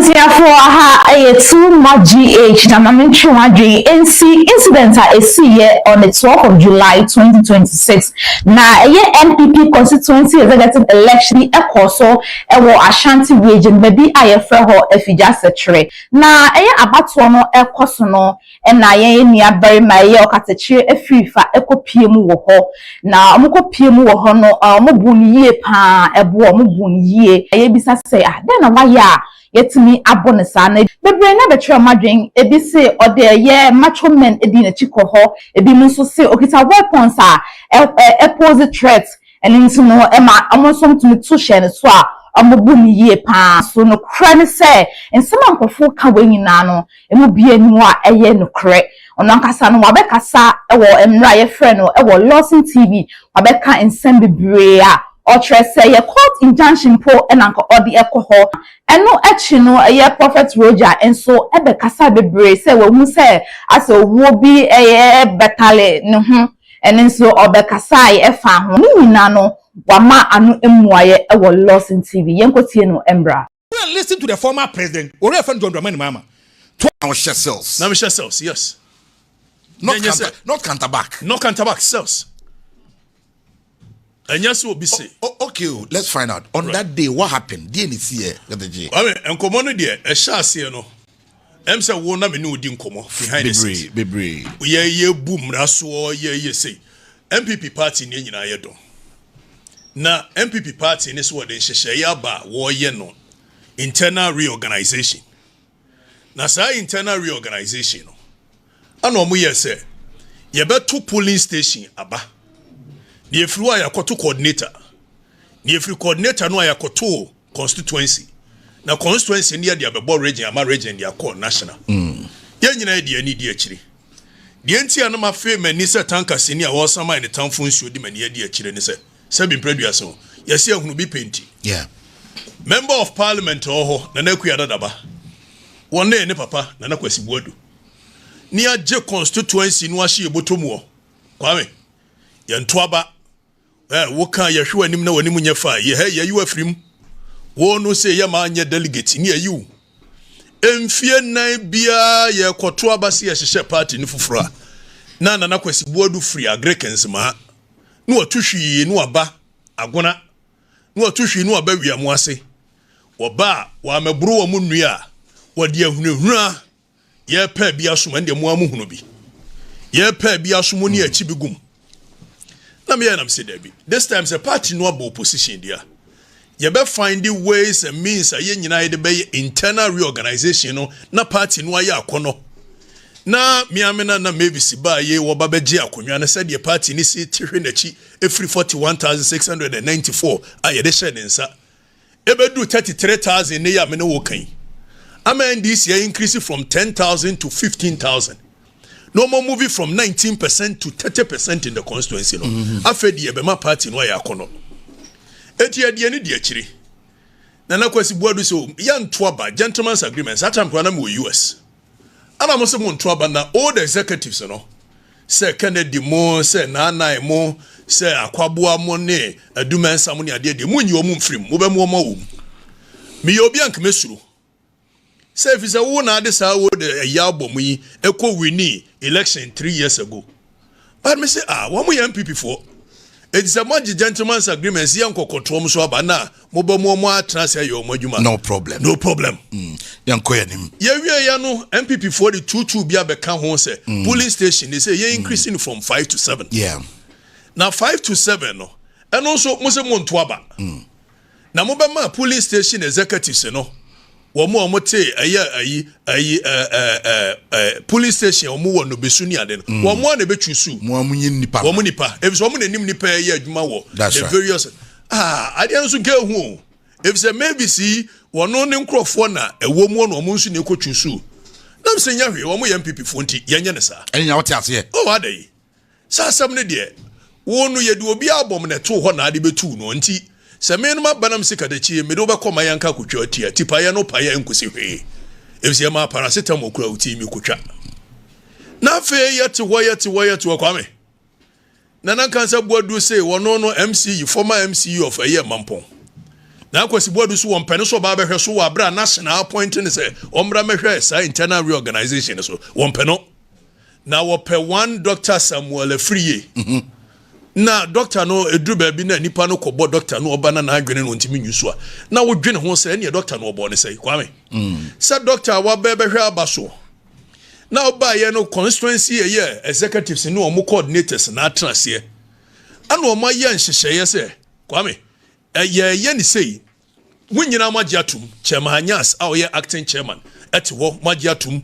Abusuafoɔ, aha ɛyɛ Too Much GH, na maame ntwe wɔn adwene nsi incident a esiiɛ on the 12th of July 2026 na ɛyɛ NPP constituency executive election bi ɛkɔ so ɛwɔ Ashanti Region, baabi a yɛfrɛ hɔ Afigya Sɛkyerɛ. Na ɛyɛ abatoɔ no ɛkɔ so no, ɛna yɛn nua barima ɛyɛ Ɔkatakyire Afirifa ɛkɔ pie mu wɔ hɔ. Na wɔn kɔ pie mu wɔ hɔ no, wɔn bu no yie paa, ɛbo wɔn bu no yie. Ɛyɛ bisa sɛ, ah, dɛn na wayɛ a yɛtumi abɔ ne saa? Na bebree na bɛkyerɛ ɔmo adwene. Ebi se ɔde ɛyɛ macho men edi n'akyi kɔ hɔ, ebi mu nso se okita weapons a ɛ ɛ ɛpose threat. Ɛne nti no ɛma ɔmo nso tumi to hyɛ ne so a ɔmo bu ne yie paa. So nokorɛ ne sɛ nsɛm a nkurɔfoɔ ka wɔ nyinaa no, emu bie mu a ɛyɛ nokorɛ. Ɔno ankasa no wabɛkasa ɛwɔ mmerɛ a yɛfrɛ no ɛwɔ Lawson TV. Wabɛka nsɛm bebree a ɔkyerɛ sɛ yɛ court injunction po ɛna nka ɔde ɛkɔ hɔ. Ɛno akyi no, ɛyɛ Prophet Roger nso ɛbɛkasa bebree sɛ wɔn sɛ asɛ owuo bi ɛyɛ bɛtale ne ho. Ɛno nso ɔbɛkasa ɛfa ho ne nyinaa no, wama ano mmuayɛ ɛwɔ Lawson TV. Yɛn kɔ tie no mbra. Go and listen to the former president, Ore Fan John Dramani Mahama. Na wɔhyɛ cells. Na mehyɛ cells, yes. Not Nyɛ counter, not counter back. Not counter back, cells. Ɛnyɛ sɛ obi se. Oh, okay, oh, let's find out. On that day, what happened? Deɛ ne si yɛ, Katakyie? I mean, nkɔmɔ no deɛ, ɛhyɛ aseɛ no, sɛ wo na me ne wo di nkɔmɔ behind the scenes. Bebree, bebree. Yɛ bu mmara soɔ, yɛ sei. NPP party ne nyinaa yɛ dɔm. Na NPP party ne so wɔde nhyehyɛeɛ aba a wɔreyɛ no internal reorganization. Na saa internal reorganization no, ana wɔn yɛ sɛ yɛbɛto polling station aba. Na yɛfiri hɔ a, yɛakɔto coordinator. Na yɛfiri coordinator no a, yɛakɔto constituency. Na constituency no, yɛde abɛbɔ region ama region de akɔ national. Yɛn nyinaa yɛde ani di akyire. Deɛ nti a no ma fe m'ani sɛ tanka sini a wɔresaman ne tamfo nsuo di m'ani adi akyire ne sɛ, sɛbi mprɛduasa ho, yɛsi ahunu bi penti. Member of Parliament wɔ hɔ, Nana Akua Dadaba, wɔn ne ne papa Nana Kwasi Buadu ne agye constituency no ahyɛ yɛ bɔtɔ mu wɔ Kwame yɛnto aba. Woka yɛhwɛ w'anim na w'anim nyɛ fa yɛhɛ, yɛyi wo afiri mu. Wɔn no sɛ yɛ maa nyɛ delegate ne yɛyi wo. Mfie 4 biara yɛkɔto aba sɛ yɛhyehyɛ party no foforɔ a, na Nana Kwasi Buadu firi Agric Nsemaa na watu hwii na waba Agona, na watu hwii na waba Wiamu ase. Wɔba a, wɔamɛboro wɔn nnua a wɔde ahunahuna yɛpɛ bi asom. Ɛne deɛ mo amu hunu bi yɛpɛ bi asom ne akyi bi gum. Na meyɛ nam sɛ dabi, this time sɛ party no abɔ opposition deɛ, yɛbɛ find the ways and means a yɛn nyinaa yɛde bɛyɛ internal reorganization no na party no ayɛ akɔnɔ. Na miame na Mavis baa yɛ wɔba bɛgye akonnwa no, sɛdeɛ party no si te hwɛ n'akyi efiri 41,694 a yɛde hyɛ ne nsa ebɛduru 33,000 ne yɛ a me ne wɔ kan ama NDC yɛ increase from 10,000 to 15,000 na wɔn moving from 19% to 30% in the constituency no. Afei deɛ, yɛbɛma party no ayɛ akɔnɔ. Eti yɛdeɛ ne di akyire. Nana Kwasi Buadu sɛ yɛnto aba, gentleman's agreement. Saa time koraa na mi wɔ US ana mo sɛ mo nto aba. Na old executives no, sɛ Kennedy mo, sɛ Naanan mo, sɛ Akwaboa mo ne Adumansa mo ne adeɛ deɛ, mo nyi wɔn mfiri mu, mo bɛ mo wɔn awɔ mu. Meyɛ obi a nkɛmɛ suro sɛ efi sɛ wo na ade saa wo de ɛyɛ abɔ mu yi ɛkɔ win election 3 years ago. But me say, ah, wɔn mo yɛ NPP foɔ, eti sɛ mo agye gentleman's agreement si yɛ nkɔkɔtoɔ mo so aba na mo bɛ mo atena sɛ ɛyɛ wɔn adwuma. No problem. No problem. Yɛnkɔ yɛn anim. Yɛwie ya no, NPP foɔ de tutu bi abɛka ho sɛ polling station they say yɛ increasing from 5 to 7. Na 5 to 7 no, ɛno nso mo sɛ mo nto aba na mo bɛma polling station executives no, wɔn a wɔn te ɛyɛ ayi ɛɛ ɛɛ ɛɛ polling station a wɔn wɔ nobesu ne ade no, wɔn a na ebɛtwi su. Mo a mo nye nipa. Wɔn nipa efisɛ wɔn na anim nipa yɛ adwuma wɔ That's the right. various adeɛ nso nka ehu o, efisɛ maybe si wɔn ne nkurɔfoɔ na ɛwɔ mu na wɔn nso na ekɔtwi su nam sɛ nya hwee. Wɔn yɛ NPP foɔ nti yɛnyɛ ne saa. Ɛne nya wote aseɛ. Ɔ ada yi saa asɛm no deɛ, wo no yɛde obi abɔm na ɛtoo hɔ na ade bɛtuu no. Nti sɛ me no maba nam sɛ kadakyie mede wobɛkɔ ma yɛnka akotwa atia tipaeɛ no paeɛ nkosi hwee, ɛfisɛ yɛma paracetamol kura wo tii mi kotwa. Na afei yɛte hɔ, yɛte hɔ, yɛte hɔ, Kwame, Nana Nkansa Buadu se wɔno no MCE, former MCE of ɛyɛ Mampɔn. Na Akwasi Boadu so wɔmpɛ no so ɔbaa bɛhwɛ so wɔ abere a national appoint ne sɛ ɔmmra mɛhwɛ saa internal reorganization so, wɔmpɛ no. Na wɔpɛ one Dr Samuel Afriye. Na doctor no eduru baabi na nipa no kɔbɔ doctor no, ɔba na n'adwene no ntumi nyu so a, na wodwene ho sɛ ɛneɛ doctor no ɔbɔ ne sɛ Kwame sɛ doctor a wabɛ bɛhwɛ aba so na ɔbaayɛ no, constituency ɛyɛ executives ne wɔn coordinators na atena aseɛ ɛna wɔn ayɛ nhyehyɛeɛ sɛ Kwame ɛyɛ ɛyɛ ne sei, mo nyinaa mo agye atum. Chairman Anyas a ɔyɛ acting chairman ɛte hɔ, mo agye atum.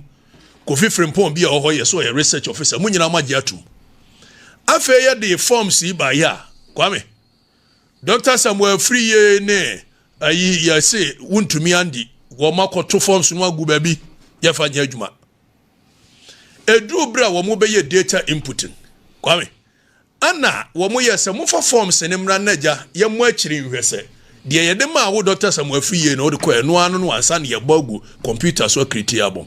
Kofi Frimpong bi a ɔwɔ hɔ yɛ so ɔyɛ research officer, mo nyinaa mo agye atum. Afei yɛde forms yi baayɛ a, Kwame, Dr Samuel Afriye ne ayi yɛse wontumi andi wɔn akɔto forms no agu baabi, yɛfa nyɛ adwuma. Eduru bere a wɔn bɛyɛ data input, Kwame, ana wɔn yɛ sɛ mofa forms ne mmra n'agya, yɛmmɔ akyiri nhwɛ sɛ deɛ yɛde maa wo Dr Samuel Afriye na ɔde kɔ ɛno ano no ansa na yɛbɔ agu computer so akiriti abom.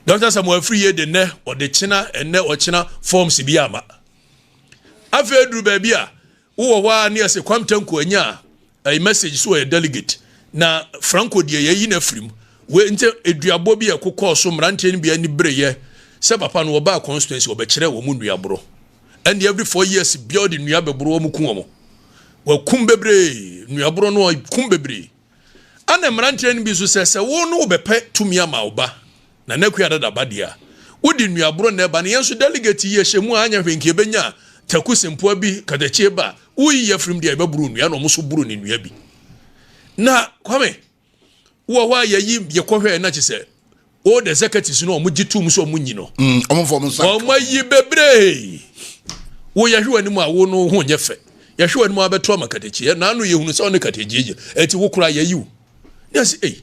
Dr Samuel Afriye de nnɛ ɔde kyena, ɛnnɛ ɔkyena, forms bi ama. Afei duru baabi a wowɔ hɔ a ne yɛsɛ Kwame Tanko anya a ɛyɛ message so ɔyɛ delegate, na Franco deɛ yɛyi no afiri mu. Wei nti eduabɔ bi a ɛkokɔɔ so, mmeranteɛ no bi ani bereyɛ sɛ papa no wɔbaa constituency wɔbɛkyerɛ wɔn mu nnuaborɔ, ɛne every 4 years bia ɔde nnua bɛboro wɔn ku wɔn, wɔkum bebree, nnuaborɔ no ɔkum bebree. Ana mmeranteɛ no bi nso sɛ wo no wobɛpɛ tumi ama wo ba na n'akua dada ba deɛ a wode nnuaborɔ na ɛba no, yɛn nso delegate yi ɛhyɛ mu a anya hwɛ nka yɛbɛnya taku sempoa bi katakyie ba, woyi yɛ firim deɛ yɛbɛboro nnua na ɔmo nso boro ne nnua bi. Na Kwame, wɔ hɔ a yɛyi yɛkɔhwɛ na kyerɛ sɛ old executives no, ɔmo gye tom sɛ ɔmo nyi no. Ɔmo fɔ ɔmo nsa. Ɔmo ayi bebree. Wo yɛhwɛ w'anim a, wo no ho nyɛ fɛ. Yɛhwɛ w'anim a, wabɛto ama katakyi naano, yɛhunu sɛ ɔne katakyi gye ɛti wo kora yɛyi wo ne ase. Ei,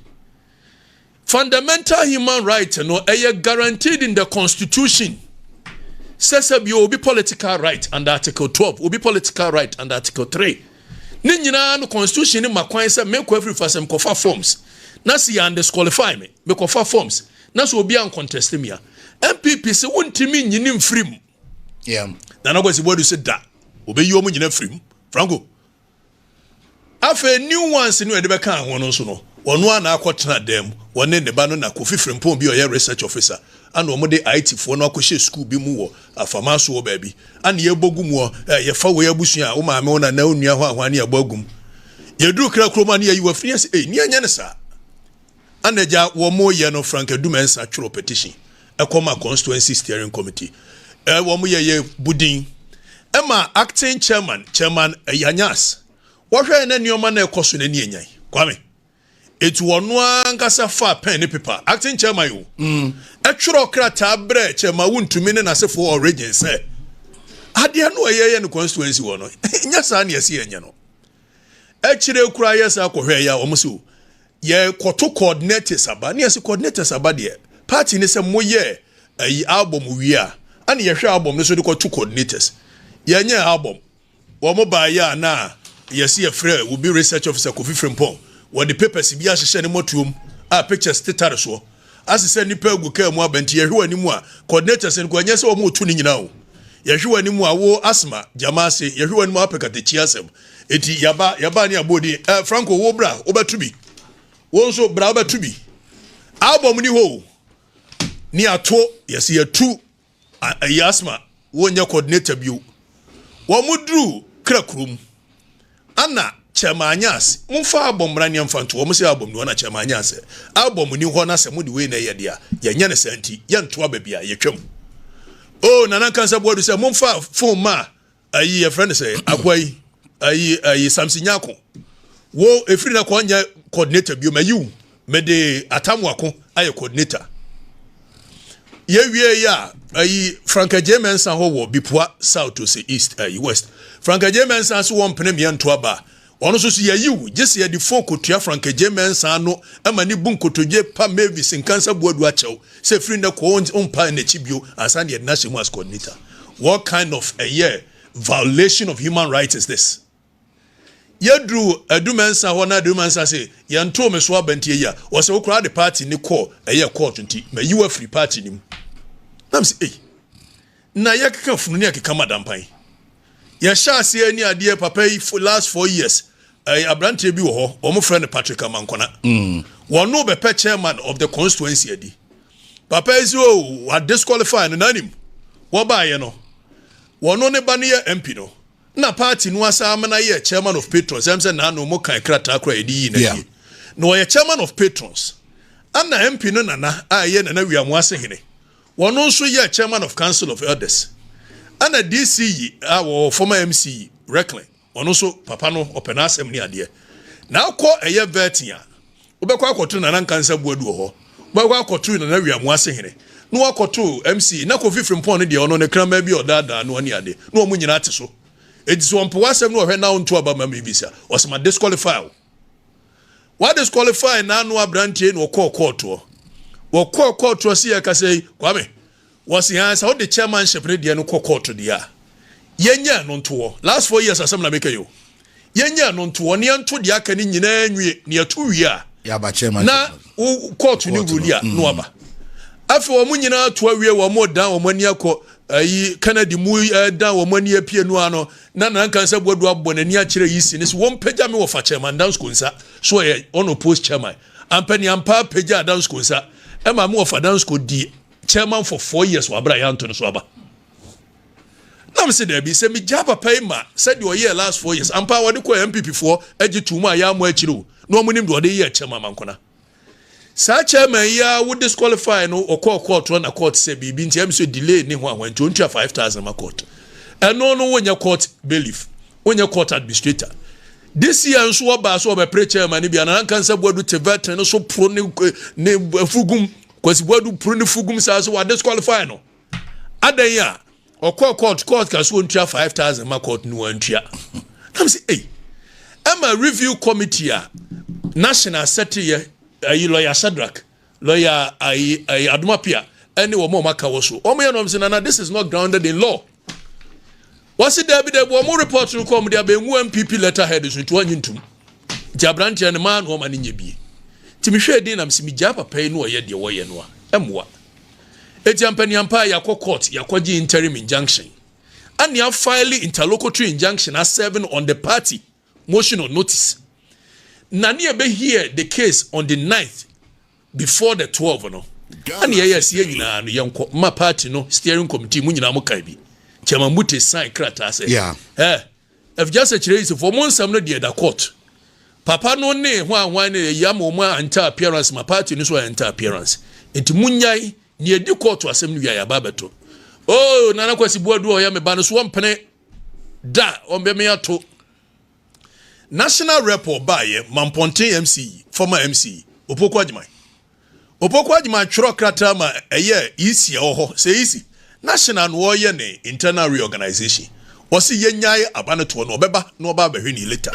fundamental human right no ɛyɛ guaranteed in the constitution sɛ bi obi political right under Article 12, obi political right under Article 3 ne nyinaa no, constitution ne ma kwan sɛ mekɔ afiri fa sɛ mekɔfa forms na sɛ yɛn disqualify me, mekɔfa forms na sɛ obi ancontest me a, NPP sɛ wontumi nyini mfiri mu. Nana Kwasi Boadu sɛ da obɛyi wɔn nyina firi mu. Franco, afei new ones no yɛde bɛka ho no nso no, ɔno a na akɔtena dan mu, wɔne ne ba no na Kofi Frimpong bi a ɔyɛ research officer, ana wɔn de IT foɔ no akɔhyɛ school bi mu wɔ afama so wɔ baabi, ana yɛbɔ gu mu hɔ ɛ yɛfa wɔ abusua a wo maame, wo nana, wo nua hɔ ahoa ne yɛbɔ agum. Yɛduru kra kurom a ne yɛyi wɔ afiri yɛ sɛ ei ne yɛnyɛ ne saa. Ana agya wɔn mo yɛ no, Frank Adumensa twerɛ petition ɛkɔma constituency steering committee ɛ wɔn yɛ budin ɛma acting chairman, Chairman Yanyas, wɔhwɛ na nneɛma na ɛkɔ so n'ani enyan. Kwame, etu wɔn ankasa fa pen ne paper, acting chairman yi o, ɛtwerɛ krataa brɛ Chairman Wuntumi ne n'asefoɔ origin sɛ adeɛ no a yɛyɛ no constituency wɔ no nyɛ saa ne yɛsi yɛnyɛ no. Akyire kura yɛ saa kɔhwɛ yɛ a, wɔn so yɛkɔto coordinators aba ne yɛsɛ coordinators aba deɛ, party ne sɛ moyɛ ayi album wie a, ana yɛhwɛ album no so de kɔto coordinators. Yɛnyɛ album, wɔn baayɛ a na yɛsi yɛfrɛ obi research officer Kofi Frimpong, wɔde papers bi ahyehyɛ ne mɔtuom a pictures tetare soɔ asesɛ nipa agu kaa mu aba. Nti yɛhwɛ wɔn anim a, coordinators no kɔ ɛnyɛ sɛ wɔn retu ne nyinaa o. Yɛhwɛ wɔn anim a, wo asoma gyama ase, yɛhwɛ wɔn anim a, apɛ katakyi asɛm eti yaba yaba ne abɔ ɛ Franco, wo bra wobɛto bi, wo nso bra wobɛto bi. Album ni hɔ o, ne ato yɛsi yɛtu ɛyɛ asoma wɔnyɛ coordinator bio. Wɔn mo duru kra kurom ana Chairman Anyas, momfa album mmra ne yɛmfa nto. Wɔn sɛ album ni hɔ na Chairman Anyas sɛ album ni hɔ na sɛ mode wei na ɛyɛ deɛ a, yɛnyɛ ne saa nti yɛnto aba bi a yɛtwam o. Nana Nkansa Boadu sɛ momfa phone ma ayi yɛfrɛ no sɛ akoa yi ayi Samson Nyako, wo efiri na kɔ nyɛ coordinator bio, ma yiw mede Atamuako ayɛ coordinator. Yɛwie yi a, ayi Frank Agye Mensah hɔ wɔ Bipua South ose East, ayi West, Frank Agye Mensah so wɔn mpene mmiɛnto aba, ɔno nso so yɛyiw gye sɛ yɛde phone kotua Frank Agye Mensah no ama ne bu nkotodwe pa Mavis Nkansa Buadu akyɛw sɛ firi nnɛ kɔ ɔmpa n'akyi bio ansa ne yɛde n'ahyɛ mu as coordinator. What kind of ɛyɛ violation of human rights is this? Yɛduru Adumansa hɔ na Adumansa sɛ yɛntoo me so aba nti yi a wɔsɛ wo koraa de party ne kɔɔ ɛyɛ court nti mayi wo afiri party no mu. Nam sɛ ei, na yɛkeka funu ne yɛkeka madampan yɛhyɛ aseɛ ni adeɛ papa yi for last 4 years. Ɛyɛ aberanteɛ bi wɔ hɔ, wɔn frɛ no Patrick Amankona. Wɔn no bɛpɛ chairman of the constituency adi. Papa yi sɛ, o, wa disqualify no n'anim. Wɔbaayɛ no, wɔn ne ba no yɛ MP no. Na party no asa amena yɛ chairman of patrons. Ɛm sɛ n'ano mo kan krataa kora yɛde yii n'adie. Na ɔyɛ chairman of patrons. Ana MP no nana a ɛyɛ Nana Wiamoase hene. Wɔn nso yɛ chairman of council of elders. Ana DC yi a wɔwɔ former MC yi, Recklin. Ɔno nso papa no ɔpɛ n'asɛm ne adeɛ. Na akɔ ɛyɛ vetting a, wobɛkɔ akɔto Nana Nkansa Buadu wɔ hɔ. Wobɛkɔ akɔto Nana Wiamoase hene. Na wakɔto MC. Na Kofi Frimpong no deɛ, ɔno ne kraman bi a ɔdaadaa no ne ade. Na wɔn nyinaa te so. Enti sɛ ɔmpe w'asɛm na ɔhwɛ na wonto aba ma me bisa, ɔsɛ ma disqualify wo. Wa disqualify n'ano aberanteɛ na ɔkɔɔ kɔɔtoɔ. Wɔkɔɔ kɔɔtoɔ se yɛkasa yi, Kwame, wɔse haa sɛ wode chairmanship ne deɛ no kɔ kɔɔto deɛ a, yɛnyɛ no ntoɔ. Last 4 years asɛm na meka yi o. Yɛnyɛ no ntoɔ na yɛnto deɛ aka no nyinaa nwie na yɛto wie a, yaba chairmanship na wo kɔɔto ne rule a na waba. Afei wɔn nyinaa to awie, wɔn dan wɔn ani akɔ ayi Kennedy mu, dan wɔn ani apue no ano na Nana Nkansa Buadu abɔ n'ani akyerɛ yi si ne so wɔn mpagya mi wɔ fa chairman Dansko nsa so, ɔyɛ unopposed chairman ampani ampa apagya Dansko nsa ɛma mi wɔ fa Dansko di chairman for 4 years wɔ abira yɛanto no so aba. Na mi sɛ dɛbi, sɛ mi gya papa yi ma sɛdeɛ ɔyɛ last 4 years ampa wɔde kɔ NPP foɔ agye tu mu a yɛamɔ akyire o, na wɔn nim deɛ ɔde yɛ chairman Mankona. Saa chairman yi a wo disqualify no, ɔkɔɔ court na court sɛ biribi nti ɛmi sɛ delay ne ho ahwan nti ontua 5,000 ma court. Ɛno no wonyɛ court bailiff, wonyɛ court administrator. This year nso wɔbaa so wɔbɛpere chairman no bi a, Nana Nkansa Buadu te vetting no so poro ne fugum. Kwasi Buadu poro ne fugum saa so wa disqualify no. Adan a ɔkɔɔ court, court ka so ontua 5,000 ma court no, wantua. Nam sɛ ei, ɛma review committee a national sɛteyɛ ayi, lawyer Shadrack, lawyer ayi Adomapia ɛne wɔn a wɔn aka wɔ so, wɔn yɛ no sɛ, "Nana, this is not grounded in law." Wɔsi dɛbi dɛbi, wɔn report no kɔ wɔn de abɛngu NPP letterhead so nti wɔn anyi ntum. Nti aberanteɛ no maa no ɔma no nyɛ bie. Nti mehwɛ edin nam sɛ megyaa papa yi no, ɔyɛ deɛ wɔyɛ no a ɛmmoa. Eti ampaniampa yɛakɔ court, yɛakɔgye interim injunction ɛne afile interlocutory injunction a on the party motion on notice na ne yɛbɛ hear the case on the 9th before the 12 no. Ɛne yɛyɛ ɛsɛ yɛn nyinaa no yɛnkɔ ma party no steering committee mu nyinaa mo kan bi, Chairman Mute sign krataa sɛ ɛ ɛfigya sɛ kyerɛ yisefo mo nsɛm no deɛ da court. Papa no ne ho ahwan ne yɛ ama wɔn enter appearance ma party no so enter appearance, nti mo nyae ne yɛdi court asɛm no wia yɛaba abɛto. Oh, Nana Kwasi Buadu a ɔyɛ me ba no so wɔmpene da ɔmbɛme ato. National rep ɔbaayɛ Mampɔnten MC, former MC Opoku Agyeman. Opoku Agyeman twerɛ krataa ma ɛyɛ EC ɛwɔ hɔ sɛ EC national no wɔyɛ ne internal reorganization, wɔsi yɛnyae aba no toɔ no, ɔbɛba na ɔba abɛhwɛ ne later.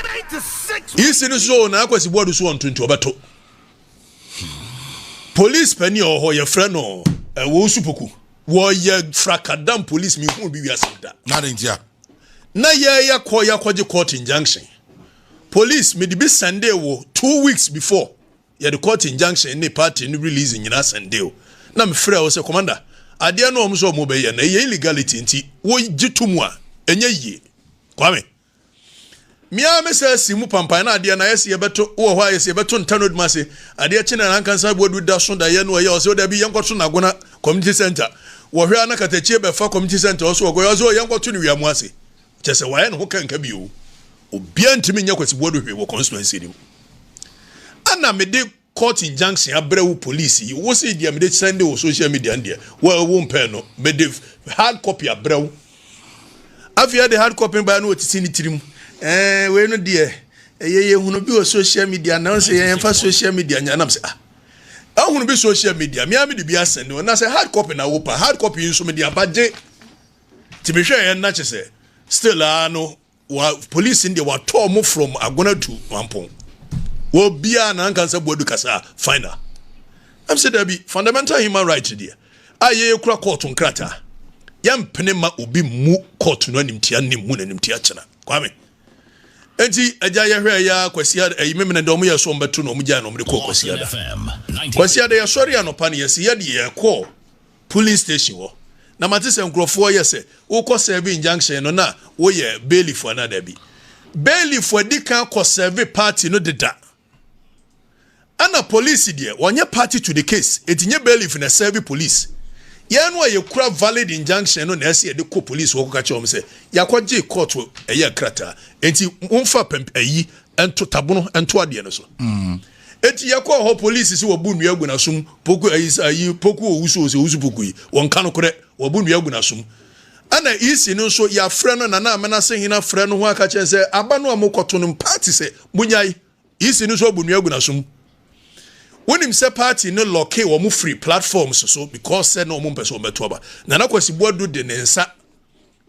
EC no so Nana Kwasi Buadu so wɔnto nti ɔbɛto. Police panyin a ɔwɔ hɔ yɛfrɛ no ɛwɔ Supoku, wɔyɛ frakadam police mi hu bi wiase da. Na de ntia. Na yɛyɛ kɔ yɛakɔgye court injunction, police mede bi send wo 2 weeks before yɛde court injunction ne party no release nyinaa send o. Na mefrɛ wo sɛ, "Commander, adeɛ no ɔmo sɛ ɔmo bɛyɛ no ɛyɛ illegality nti wogye to mu a ɛnyɛ yie." Kwame, mmea me sɛ si mu pampan na adeɛ na yɛsɛ yɛbɛto wɔ hɔ a yɛsɛ yɛbɛto nta no adwuma ase. Adeɛ kye na Nankansa Buadu da so da yɛ no ɔyɛ ɔsɛ ɔda bi yɛnkɔto Nagona community center. Wɔhwɛ a na katakyie bɛfa community center ɔso ɔkɔ ɔsɛ yɛnkɔto no Wiamu ase. Kyɛ sɛ wayɛ ne ho kanka bio, obiara ntumi nyɛ Kwasi Buadu hwee wɔ constituency no mu. Ana mede court injunction abrɛ wo police yi, wo si deɛ mede send wɔ social media no deɛ wo mpɛn no, mede hard copy abrɛ wo. Afei ɛde hard copy baa no, wɔtete ne tirim wei no deɛ ɛyɛ yɛhunu bi wɔ social media na sɛ yɛmfa social media nya. Nam sɛ ah, ahunu bi social media mea mede bi asend na sɛ hard copy na wo pa hard copy yi nso mede aba gye. Nti mehwɛ yɛn na kyɛ sɛ still a no wa police no deɛ watɔ ɔmo from Agona to Mampɔn, wɔbiara na Nkansa Buadu kasa final. Ɛm sɛ dabi, fundamental human right deɛ a yɛyɛ kura court nkrataa, yɛmpene ma obi mu court no animtia ne mu n'animtia kyena. Kwame, nti agya yɛhwɛ ya Kwasi ayi memene deɛ ɔmo yɛ so ɔmo bɛto no, ɔmo gyae na ɔmo de kɔɔ Kwasi ada. Kwasi ada yɛsɔre anɔpa no, yɛsi yɛde yɛkɔɔ police station hɔ na mate sɛ nkurɔfoɔ yɛ sɛ wokɔ serve injunction no na woyɛ bailiff ana dabi. Bailiff adi kan kɔ serve party no deda. Ɛna police deɛ, wɔnyɛ party to the case, eti nye bailiff na serve police. Yɛn no a yɛkura valid injunction no na ɛsɛ yɛde kɔ police wɔ kɔka kyerɛ wɔn sɛ yɛakɔgye court ɛyɛ krataa, eti wɔmfa pɛm ɛyi ɛnto tabono ɛnto adeɛ no so. Eti yɛkɔ hɔ, police sɛ wɔbu nnua gu n'asom. Poku ayi ayi Poku Owusu, ose Owusu Poku yi, wɔn ka no korɛ, wɔbu nnua gu n'asom. Ɛna EC no nso yɛafrɛ no, Nana Amena sɛ hena frɛ no ho aka kyerɛ sɛ aba no a mokɔto no, party sɛ monyae. EC no nso abu nnua gu n'asom. Wonim sɛ party no lock wɔn free platforms so because sɛ na wɔn mpɛ sɛ wɔn bɛto aba. Nana Kwasi Buadu de ne nsa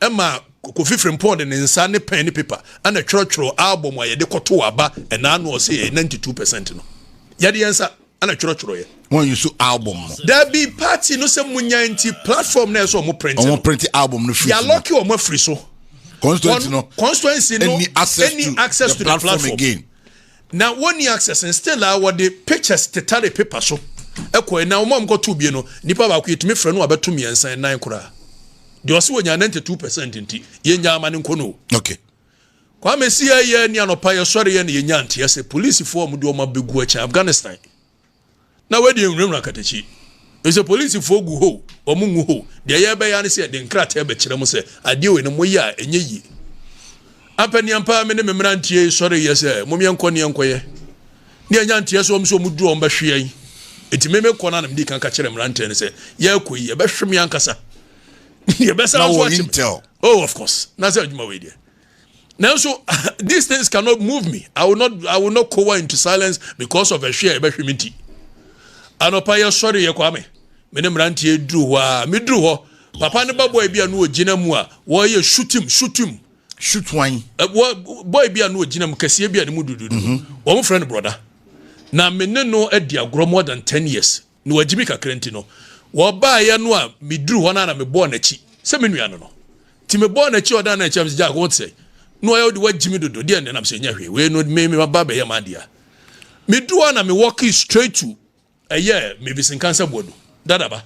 ɛma Kofi Frimpong de ne nsa ne pen ne paper ɛna twerɛtwerɛ album a yɛde kɔto aba ɛna ano ɔsɛ yɛ 92% no, yɛde yɛn nsa ɛna twerɛtwerɛ yɛ. Wɔn yi so album no. Dabi, party no sɛ munya nti platform na ɛsɛ ɔmo print no. Wɔn print album no free so. Yɛa lock wɔn afiri so. Constituency no. Constituency no any access any to access the to the platform platform again. Na wɔni access and still a wɔde pictures tetare paper so ɛkɔ. Na wɔn a wɔkɔto bie no, nipa baako yɛtumi frɛ no abɛto mmiɛnsa, nnan koraa deɛ ɔsi wɔnya 92% nti yɛnya ama ne nkɔ no. Kwame, si yɛ ni anɔpa yɛsɔre yɛ na yɛnya nteɛ sɛ polisifoɔ a wɔde wɔn abɛgu akyi Afghanistan na wɔadi nwurawura katakyi ɛsɛ polisifoɔ gu hɔ, wɔn ngu hɔ deɛ yɛbɛyɛ ne sɛ yɛde nkrataa bɛkyerɛ mo sɛ adeɛ wei no moyɛ a ɛnyɛ yie. Ampaniampa, me ne me mmeranteɛ yi sɔre yɛ sɛ mom yɛnkɔ ne yɛnkɔyɛ ne yɛnya nteɛ sɛ wɔn sɛ wɔn duru wɔn bɛhwe yɛn. Eti me mekɔ no, anam di kan ka kyerɛ mmeranteɛ no sɛ yɛrekɔ yi, yɛbɛhwe me ankasa, yɛbɛsa Na nso wɔ akye me. Intel. Oh, of course, na sɛ adwuma wei deɛ, nanso these things cannot move me. I will not cower into silence because of ɛhwe a yɛbɛhwe me. Nti anɔpa yɛsɔre yɛ, Kwame, me ne mmeranteɛ duru hɔ a, meduru hɔ, papa ne ba boy bi a no ɔgyina mu a wɔyɛ shoot him, shoot him. Shoot one. Boy bi a no ɔgyina mu kɛseɛ bi a ne mu dududu, wɔn frɛ no brother, na me ne no adi agorɔ more than 10 years na wagyi mi kakra. Nti no wɔbaayɛ no a meduru hɔ no a na mebɔɔ n'akyi sɛ me nua no nti mebɔɔ n'akyi, ɔda n'akyi a mesɛ, "Jack, wote sɛ na ɔyɛ wode wagyi mi dodo deɛ?" Nenam sɛ nyɛ hwee wei no, me maba bɛyɛ ma adeɛ a meduru hɔ na me walk straight to ɛyɛ Mavis Nkansa Buadu dadaba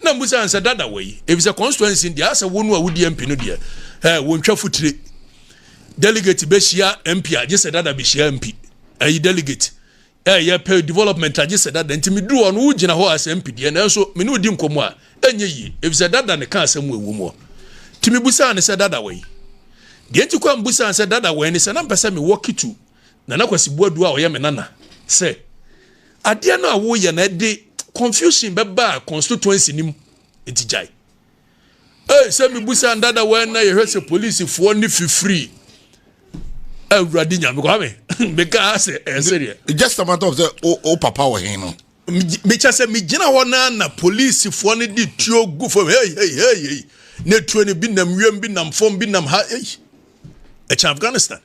na mbusa nsɛ dada wɔ yi, efisɛ constituency deɛ asɛ wo no a wodi MP no deɛ wɔntwa futire. Delegate bɛhyia MP a, gye sɛ dada bɛhyia MP ɛyi delegate yɛ pɛ development a, gye sɛ dada. Nti meduru hɔ no, wogyina hɔ asɛ MP deɛ, nanso me ne wodi nkɔmmɔ a ɛnyɛ yie efisɛ dada ne ka asɛm wɔ ɛwɔ mu hɔ. Nti mebusaa ne sɛ dada wɔ yi deɛ, nti kɔ a mbusaa sɛ dada wɔ yi ne sɛ na mpɛ sɛ mewɔ kitu Nana Kwasi Buadu a ɔyɛ me nana sɛ adeɛ no a woyɛ no ɛde confusion bɛba constituency nim, nti gyae. Ee, sɛ mebusa ndada wɔn na yɛhwɛ sɛ polisifoɔ ne fifiri. Awurade Nyame, Kwame, meka sɛ ɛsɛ deɛ. Just a matter of sɛ o papa wɔ hen no. Mekyɛ sɛ megyina hɔ naa na polisifoɔ no de tuo gu fam, hei hei hei hei, na tuo no bi nam wiem, bi nam fam, bi nam ha. Ei, ɛkyɛn Afghanistan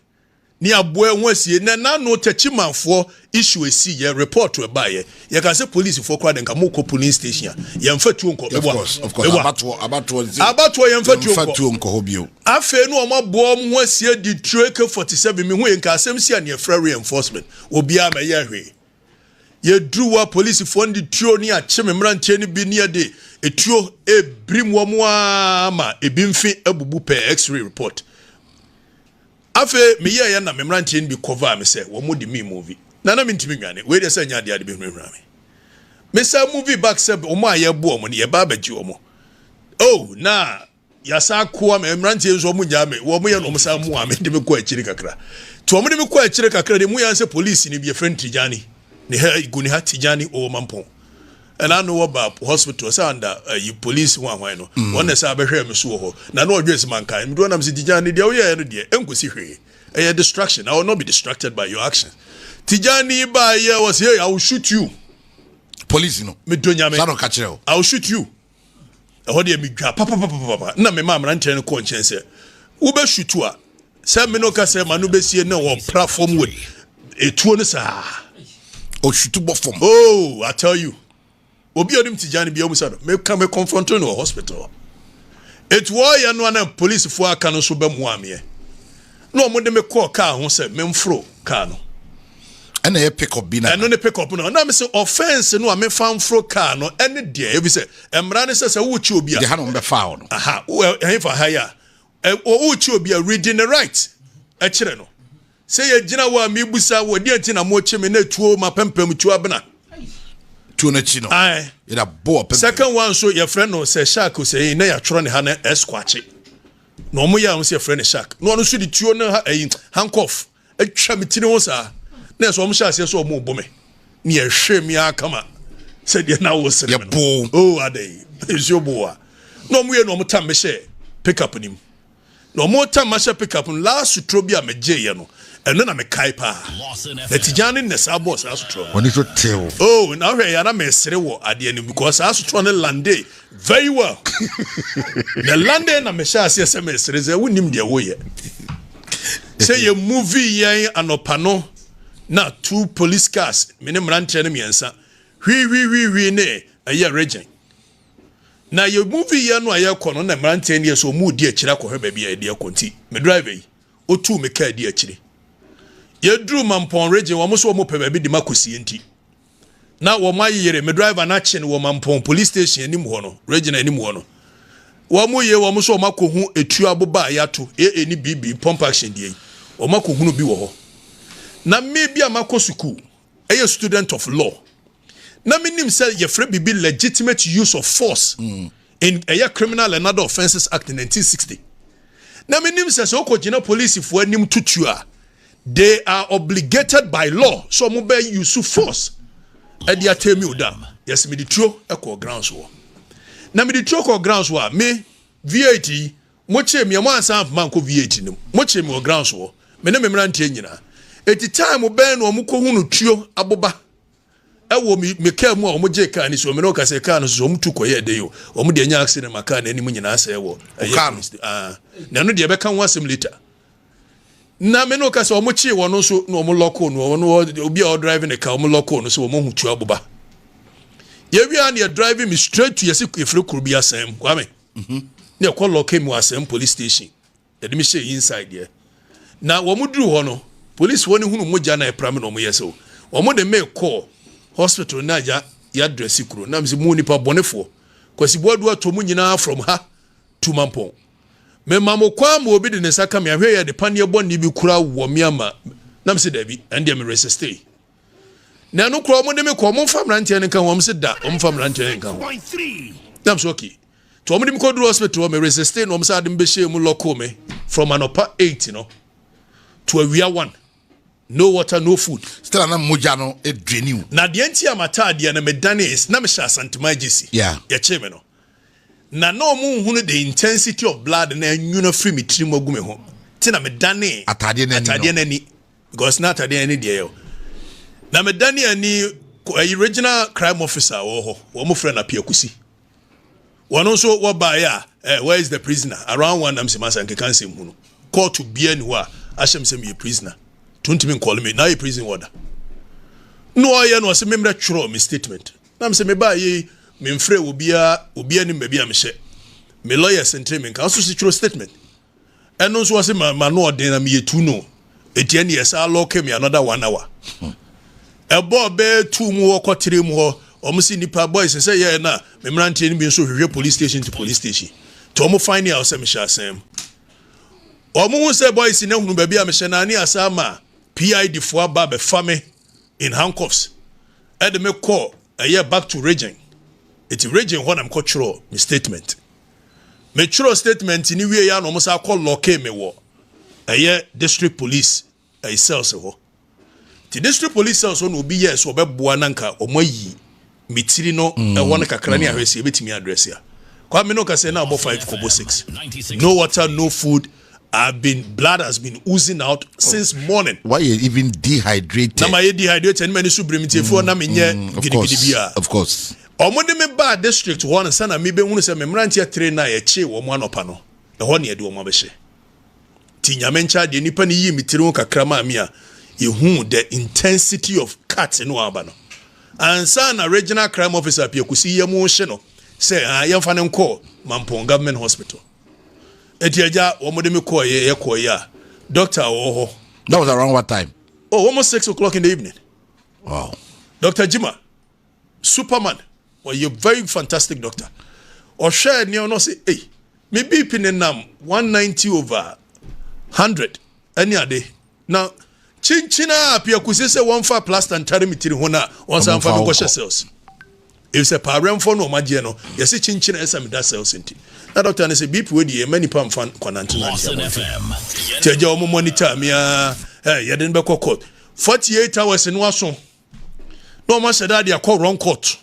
ne aboa ho asie na nano Tɛkyimanfoɔ issue esi yɛ report ɛbaayɛ, yɛka sɛ polisifoɔ koraa de nka mokɔ police station a, yɛmfa tuo nkɔ. Of course, of course. Abatoɔ, abatoɔ. Abatoɔ, yɛmfa tuo nkɔ. Nkɔ tuo nkɔ hɔ bio. Afei no wɔn aboa wɔn ho asie di tuo AK-47. Mi hu yɛ nka asɛm si a ne yɛfrɛ reinforcement, obiara ma ɛyɛ hwee. Yɛduru hɔ a, polisifoɔ no de tuo ne akye me mmeranteɛ no bi ne yɛde etuo ebirim wɔn a ma ebi mfe abubu pɛɛ, x-ray report. Afei meyɛɛ yɛ na me mmeranteɛ no bi cover me sɛ wɔn de me move na mentumi nwane. Wei deɛ sɛ nyɛ adeɛ ade bɛhunahuna me. Mesa move back sɛ wɔn a yɛbo wɔn no, yɛba abɛgye wɔn. Oh, na yasa akoa me mmeranteɛ nso wɔn nyaa me, wɔn yɛ na wɔn san mu a me de me kɔ akyire kakra. Tí wɔn de me kɔ akyire kakra de mu yɛn sɛ polisi ni bi yɛfrɛ no Tijani ne ha gu ne ha, Tijani ɔwɔ Mampɔn, ɛna ano wɔ ba hospital sɛ anda ayi polisi ho ahwan no. Wɔn na sɛ abɛhwɛ me so wɔ hɔ na na ɔdwe sɛ mankan mi do nam sɛ Tijani deɛ ɔyɛ no deɛ ɛnkosi hwee, ɛyɛ distraction. I will not be distracted by your actions. Tijani baa yɛ wɔ sɛ, "Hey, I will shoot you." Police no. Me do Nyame. Saa na ɔka kyerɛ o. "I will shoot you." Ɛhɔ deɛ medwa papapapapa na mema mmeranteɛ no kɔɔ nkyɛn sɛ wobɛ shoot a sɛ me no ka sɛ ma no bɛsie na wɔpra fam wɔ etuo no saa. Ɔ shoot bɔ fam. Oh, I tell you, obi a onim Tijani bi amusa no, meka me confront no wɔ hospital. Etu wɔyɛ no ana polisifoɔ aka no nso bɛmoa meɛ na wɔn de me kɔɔ kaa ho sɛ memforo kaa no. Ɛna ɛyɛ pick up bi na. Ɛno ne pick up no na me sɛ offence no a mefa mforo kaa no ɛne deɛ ebi sɛ mmara ne sɛ wokyi obi a. De ha na wɔn bɛfa wo no. Aha, ɛhe fa ha yi a wokyi obi a, reading the right. Ɛkyerɛ no sɛ yɛgyina hɔ a mebusa wɔ deɛ nti na mokye me na tuo ma pɛmpɛm tuo abena. Tuo no akyi no. Ae. Yɛda bɔ pɛmpɛm. Second one nso yɛfrɛ no sɛ shark sɛ yi na yɛatwerɛ ne ha na S kwakye. Na wɔn yɛ a wɔn sɛ yɛfrɛ no shark. Na ɔno nso de tuo no ha ɛyi handcuff atwa me tiri ho saa. Na ɛsɛ wɔn hyɛ aseɛ sɛ wɔn rebɔ me. Ne yɛhwɛ mi akama sɛdeɛ na wɔsere me no. Yɛbo. Oh adɛn nsuo bo a. Na wɔn yɛ na wɔn tam me hyɛ pickup nim. Na ɔmo tam mahyɛ pickup no last suturo bi a megyeeɛ no, ɛno na mekae paa. Na Tigyan ne na saa bɔɔ saa suturo no. W'ani so tew. Oh, na wohwɛ yɛ a na mesere wɔ adeɛ no mu because saa suturo no landee very well. Na landee na mehyɛ aseɛ sɛ mesere sɛ wonnim deɛ woyɛ. Sɛ yɛ movie yɛn anɔpa no na two police cars me ne mmeranteɛ no mmiɛnsa hwii hwii hwii hwii ne ɛyɛ region. Na yɛ movie yɛ no a yɛkɔ no, na mmeranteɛ no yɛ sɛ ɔmo redi akyire akɔhwɛ baabi a yɛde akɔ, nti me driver yi otuu me kaa di akyire. Yɛduru Mampɔn Region, wɔn nso wɔn pɛ baabi de ma kɔsie, nti na wɔn ayeyere me driver no akye no wɔ Mampɔn police station anim hɔ no, region anim hɔ no. Wɔn yɛ wɔn nso wɔn akɔhu etuo aboba a yɛato AA ne BB pump action deɛ yi, wɔn akɔhunu bi wɔ hɔ. Na me bi a makɔ sukuu, ɛyɛ student of law, na menim sɛ yɛfrɛ biribi legitimate use of force in ɛyɛ Criminal and Other Offences Act 1960. Na menim sɛ wokɔgyina polisifoɔ anim tutu a, they are obligated by law sɛ ɔmo bɛ use force ɛde atemi o da. Yɛsɛ mede tuo ɛkɔ grounds hɔ, na mede tuo kɔ grounds hɔ a, me V8 yi mokyee me a, mo ansa afoma nkɔ V8 no mu. Mokyee me wɔ grounds hɔ, me ne me mmeranteɛ nyinaa. Eti time bɛn na ɔmo kɔhu no tuo aboba ɛwɔ me kaa mu a ɔmo gye kaa ni so? Ɔmo ne ɔka sɛ kaa no so ɔmo tu kɔyɛ ɛdɛ yi o, ɔmo deɛ nya accident ma kaa n'anim nyinaa sɛ ɛwɔ ɛyɛ kaa no. Police. Ah, na ɛno deɛ ɛbɛka ho asɛm later. Na me ne ɔka sɛ ɔmo kyee wɔn nso na ɔmo lock no, ɔno obi a ɔdrive ne kaa, ɔmo lock no sɛ ɔmo hu tuo aboba. Yɛwia ne yɛ drive me straight to yɛsi efiri kuro bi asɛm Kwame ne ɛkɔ lock mu asɛm police station. Yɛde me hyɛ inside deɛ, na wɔn duru hɔ no, police wɔn hunu mogya na ɛpra me na wɔn yɛ sɛ wɔn de me kɔɔ hospital na ya yɛadress kuro na mesɛ mu nipa bɔnefoɔ Kwasi Boadu ato mu nyinaa from ha to Mampɔn. Mema mo kwan ma obi de ne nsa ka me ahwɛ yɛ de paneɛ bɔne bi kura wɔ me ama na mesɛ daabi, ɛn deɛ me resist. Na ɛno koraa wɔn de me kɔ, wɔn mfa mmeranteɛ no nka ho, wɔn sɛ da wɔn mfa mmeranteɛ no nka ho na mesɛ okay. Nti wɔn de me kɔ duru hospital hɔ, me resist na wɔn sɛ ade me bɛhyɛ mu lock me from anɔpa 8 no to awia 1, no water, no food. Still na mogya no drain wo. Na deɛ nti a mataadeɛ no medane is na mehyɛ Asanteman jersey. Yɛkyee me no na ɔmo nhunu the intensity of blood na anwuna firi me tirim agu me ho, nti na medane ataadeɛ no ani no. Ataadeɛ no ani, because na ataadeɛ no ani deɛ yɛ o. Na medane ani ɛyi regional crime officer wɔ hɔ, wɔn mo frɛ no Apiakusi. Wɔn nso wɔbaeɛ a, where is the prisoner? Around 1 nam sɛ masa nkeka nsɛm hu no, court bia ni hɔ a ahyɛ me sɛ meyɛ prisoner tuntumi nkɔle me na ayɛ prison order na ɔyɛ no. Ɔsɛ memmerɛ twerɛ me statement na mesɛ mebaa yei, memfrɛ obiara, obiara nim baabi a mehyɛ, me lawyers ntere me nka ɔso sɛ twerɛ statement. Ɛno nso ɔsɛ ma no ɔden na meyɛ tu no. Ɛti ɛne ɛsa lock me another one hour. Ɛbɔɔ bɛɛ 2 mu hɔ kɔtere mu hɔ, ɔmo si nipa boys sɛ yɛɛ na me mmeranteɛ no bi nso hwehwɛ police station to police station nti ɔmo find out sɛ mehyɛ asɛm mu. Ɔmo hu sɛ boys no ahunu baabi a mehyɛ na ne asa ama PID foɔ aba abɛfa me in handcuffs ɛde me kɔ ɛyɛ back to region. Eti region hɔ na mekɔtwerɛ me statement. Metwerɛ statement ni wie ya na ɔmo sa akɔ lock me wɔ ɛyɛ district police ɛyɛ cells hɔ. Ti district police cells hɔ na obi yɛ so ɔbɛboa na nka ɔmo ayi me tiri no ɛhɔ no kakra ne ahwɛ sɛ ebɛtumi address a. Kwame no kasa na abɔ 5 kɔbɔ 6, no water, no food. I've been blood has been oozing out since morning. Why you even dehydrated? Na ma yɛ dehydrated ne ma ni so birim nti efuo na me nyɛ Of gidigidi course. bi a. Of course. Ɔmo de me baa district hɔ no sɛ na mebɛhunu sɛ me mmeranteɛ tere no a yɛkyee wɔn anɔpa no, ɛhɔ ne yɛde wɔn abɛhyɛ. Nti Nyame nkyɛ adeɛ, nipa no yii me tiri ho kakra maa me a yɛhuu the intensity of cut no aba no ansa na regional crime officer Piakusi yɛ mu hye no sɛ, ah, yɛmfa no nkɔɔ Mampɔn Government Hospital. Eti agya, wɔn de me kɔɔ yɛ yɛkɔɔ yɛ a doctor a ɔwɔ hɔ. That was around what time? Oh, almost 6 o'clock in the evening. Dr Jima Superman, ɔyɛ very fantastic doctor. Ɔhwɛ nea ɔno sɛ, ei, me BP ne nam 190 over 100. Ɛne ade na kyinkyin a piakusi sɛ wɔmfa plaster ntare me tiri ho na wɔnsan mfa me nkɔhyɛ cells. Efisɛ paawɛmfoɔ no wɔn agyeɛ no, yɛse kyinkyin a ɛsɛ meda cells nti. Na dɔkta no sɛ BP wei deɛ yɛmma nipa mfa nkɔnantenante abɔnten. Nti agya wɔn monitor me ara, ɛ yɛde no bɛkɔ court. 48 hours no aso na wɔn ahyɛ da de akɔ wrong court.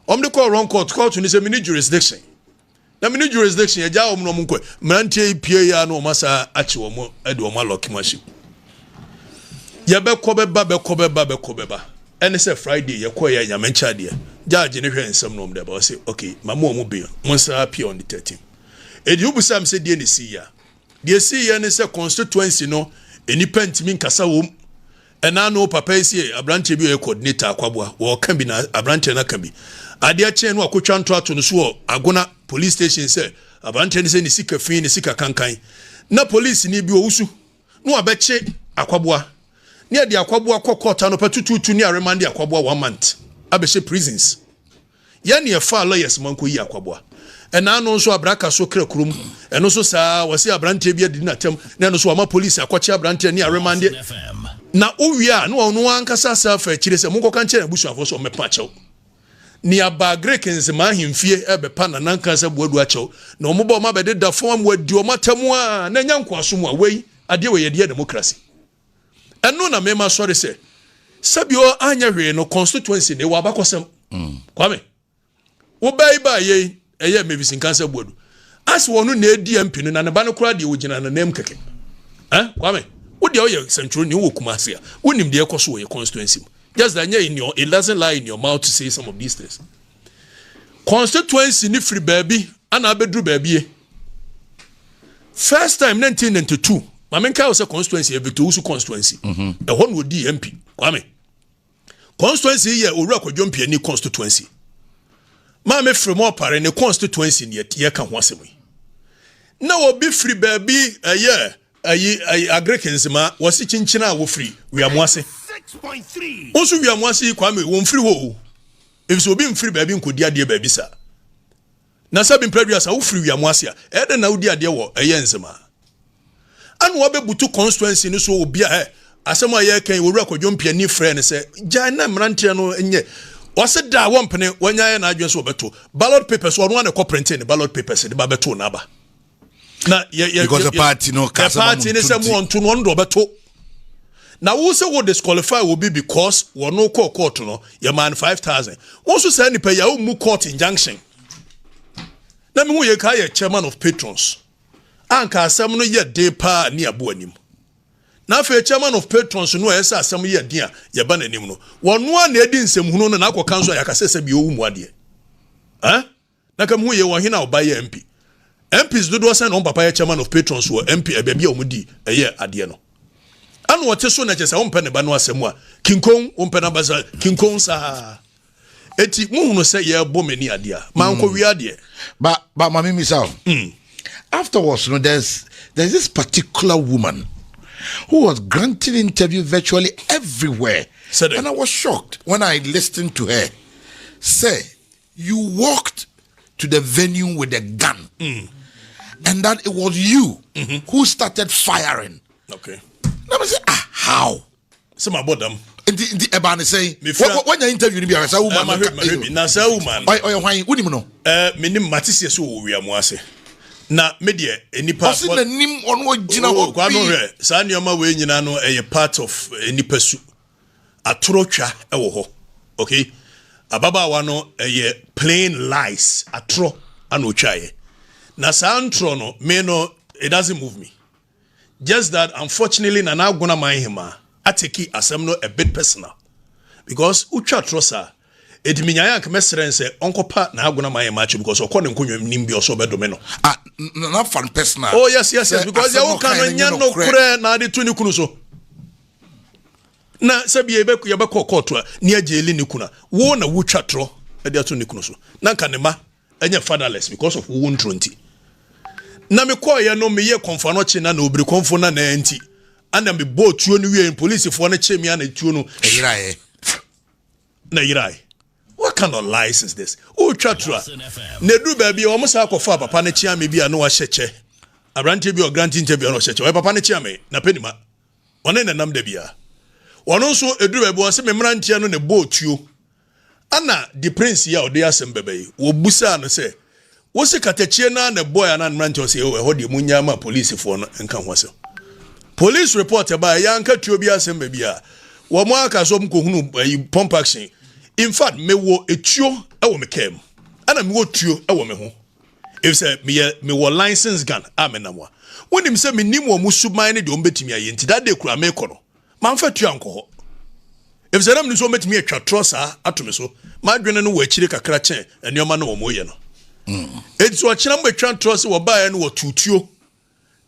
Wɔn de kɔɔ wrong court, court no sɛ mini jurisdiction. Na mini jurisdiction, agya wɔn na wɔn nkɔ. Mmeranteɛ yi pie ya na wɔn asa akye wɔn de wɔn alɔke mu ahyɛ mu. Yɛbɛkɔ bɛba bɛkɔ bɛba bɛkɔ bɛba. Ɛne sɛ Friday yɛkɔ yɛ nyame nkyɛ adeɛ. Judge ne hwɛ nsɛm na wɔn de aba ɔsɛ okay ma mo wɔn bail mo nsa appear on the 13. Edi wobisa mi sɛ deɛ na esi ya. Deɛ esi yɛ ne sɛ constituency no nnipa ntumi nkasa wɔm. Ɛna ano papa yi se aberanteɛ bi ɔyɛ coordinator akwaboa wɔka bi na aberanteɛ no aka bi. Adeɛ kyɛn no akotwa nto ato no so wɔ Agona police station sɛ aberanteɛ no sɛ ne sika fi ne sika kankan. Na police ni bi owusu na wabɛkye akwaboa ne yɛde akwaboa kɔ court anɔpa tutuutu ne aremande akwaboa one month abɛhyɛ prisons. Yɛn ne yɛfaa lawyers ma nkɔyi akwaboa. Ɛna ano nso abraka so kra kurom. Ɛno nso saa wɔse aberanteɛ bi adidi n'atam na ɛno nso wama police akɔkye aberanteɛ ne aremande. Na wowie a na ɔno ankasa asa afa akyire sɛ monkɔka nkyerɛ n'abusuafoɔ sɛ ɔmmɛpa akyɛw. Ne aba Greek nzemaa ahemfie ɛbɛpa Nana Nkansah Boadu akyɛw na wɔn ba wɔn abɛdeda fam ama wɔadi wɔn atam a na ɛnyɛ nkoasom a wei adeɛ wei yɛde yɛ democracy. Ɛno na mema sɔre sɛ sɛbi o anyɛ hwee no constituency na ɛwɔ abakɔsɛm. Kwame wo baa yi baa yei ɛyɛ Mavis Nkansah Boadu ase wɔn na edi MP no na ne ba no koraa deɛ ogyina n'anam kɛkɛ. Eh Kwame wo deɛ ɔyɛ sɛntwerɛni wɔ Kumasi a wonim deɛ ɛkɔ so wɔ yɛ constituency mu. Just that in your, it doesn't lie in your mouth to say some of these things. Constituency ni firi baabi ana abɛduru baabi ye. First time 1992, maame nka sɛ constituency yɛ Victor Owusu constituency. Ɛhɔ na odi MP. Kwame. Constituency yɛ Owura Kwadwo Mpiani constituency. Maame firi mu ɔpare ne constituency ne yɛka ho asɛm yi. Na obi firi baabi ɛyɛ ayi ayi agric nsema wɔsi kyinkyin a wofiri wiamoase. Nso wiamoase yi Kwame wɔn firi hɔ o. Efisɛ obi mfiri baabi nkɔdi adeɛ baabi saa. Na sɛ bi mpɛ wofiri wiamoase a ɛyɛ dɛ na wodi adeɛ wɔ ɛyɛ nsema. Ana wabɛbutu constituency no so obi a ɛ asɛm a yɛreka yi Owura Kwadwo Mpiani frɛ no sɛ gyae na mmeranteɛ no nyɛ ɔse da a wɔmpene wɔnya yɛ n'adwene sɛ wɔbɛto ballot papers ɔno ana ɛkɔ printing ne ballot papers de ba bɛto n'aba na yɛ yɛ because the party no the party ne sɛ mu ɔnto no ɔno de ɔbɛto na wo sɛ wo disqualify obi because wɔno kɔɔ court no yɛ man 5,000 wɔn nso saa nipa yi a wɔn mu court injunction na mehu yɛ ka yɛ chairman of patrons anka asɛm no yɛ den paa ne abo anim na afei chairman of patrons no a ɛsɛ asɛm yɛ den a yɛba n'anim no wɔn a na edi nsɛmhunu no na akɔka nso a yɛaka sɛ bi owu mu adeɛ ɛn na ka mehu yɛ wɔn hene a ɔba yɛ MP MPs dodoɔ sɛn na wɔn papa yɛ chairman of patrons wɔ MP ɛbaabi a wɔn di ɛyɛ adeɛ no ɛna ɔte so na kyerɛ sɛ wɔmpɛ ne ba no asɛm a kinkon wɔmpɛ n'aba kinkon saa eti muhunu sɛ yɛrebɔ m'ani adeɛ a mankɔ wi adeɛ. But mami misa o. Afterwards, no, there's this particular woman who was granting interview virtually everywhere, Said it. And I was shocked when I listened to her say, "You walked to the venue with a gun, and that it was you who started firing." Let me say, ah, how? Sɛ ma bɔ dam. Nti ɛbaa ne sɛn? Wanya interview ni bi a saa woman no mahwɛ bi na saa woman ɔyɛ hwan? Wonim no? Menim mate sɛ so wɔ wiamu ase na me deɛ nipa ɔsi n'anim ɔno ɔgyina hɔ. Kwame hwɛ saa nneɛma wei nyinaa no ɛyɛ part of nipa su atorɔ twa ɛwɔ hɔ. Okay, ababaawa no ɛyɛ plain lies atorɔ ana otwaeɛ na saa ntorɔ no me no it doesn't move me. Just that unfortunately Nana Agona Manhema atake asɛm no a bit personal because wotwa atorɔ saa eti minyaeɛ anka mɛsrɛ sɛ ɔnkɔpa na Agona Manhema akyɛ because ɔkɔ ne nkonnwa nim bi ɔsɛ ɔbɛdome no. Ah, Nana fa no personal. Oh yes, because yɛ woka no nyɛ no korɛ na ade to ne kunu so na sɛbi yɛbɛkɔ kɔɔto a ne agye eli ne kunu a wo na wotwa torɔ de ato ne kunu so na nka ne ma ɛnyɛ fatherless because of wo ntoro nti na mekɔɔyɛ no meyɛ kɔnfa no kye na na obiri kɔnfo na na nti ana mebɔɔ tuo no wie polisifoɔ no kye me ana tuo no ɛyeraeɛ na yerae. What kind of lies is this? Wotwa toro a na edu baabi a wɔn saa akɔfa papa no kyea me bi a na wahyɛ kyɛ. Aberanteɛ bi a ɔgrant interview na ɔhyɛ kyɛ, ɔyɛ papa ne kyea me na pɛ nima. Ɔne nenam da biara. Ɔno nso ɛduru baabi wɔ sɛ me mmeranteɛ no ne bɔɔ tuo. Ana di Prince yi a ɔde asɛm bɛbɛ yi, wɔbusaa no sɛ, wosi katakyie naa na ɛbɔɔ ana mmeranteɛ? Ɔsɛ ɛhɔ deɛ munya ma polisifoɔ no nka ho asɛm. Police report ɛbaa, ɛyɛ anka tuo bi asɛm baabi a wɔn aka so wɔn kɔhunu ɛyi pump action. In fact, mewɔ etuo ɛwɔ me kaa mu, ɛna mewɔ tuo ɛwɔ me ho, efisɛ meyɛ mewɔ license gun a menam a wonim sɛ menim wɔn suban ne deɛ wɔn bɛtumi ayɛ. Nti that day kura mekɔ no, mamfa tuo ankɔ hɔ, efisɛ nam ne nso wɔn bɛtumi atwa torɔ saa ato me so. Madwene no wɔ akyire kakra kyɛn nneɛma no wɔn yɛ no. Eti ɔkyerɛ mo atwa torɔ sɛ wɔbaeɛ no wɔ tutuo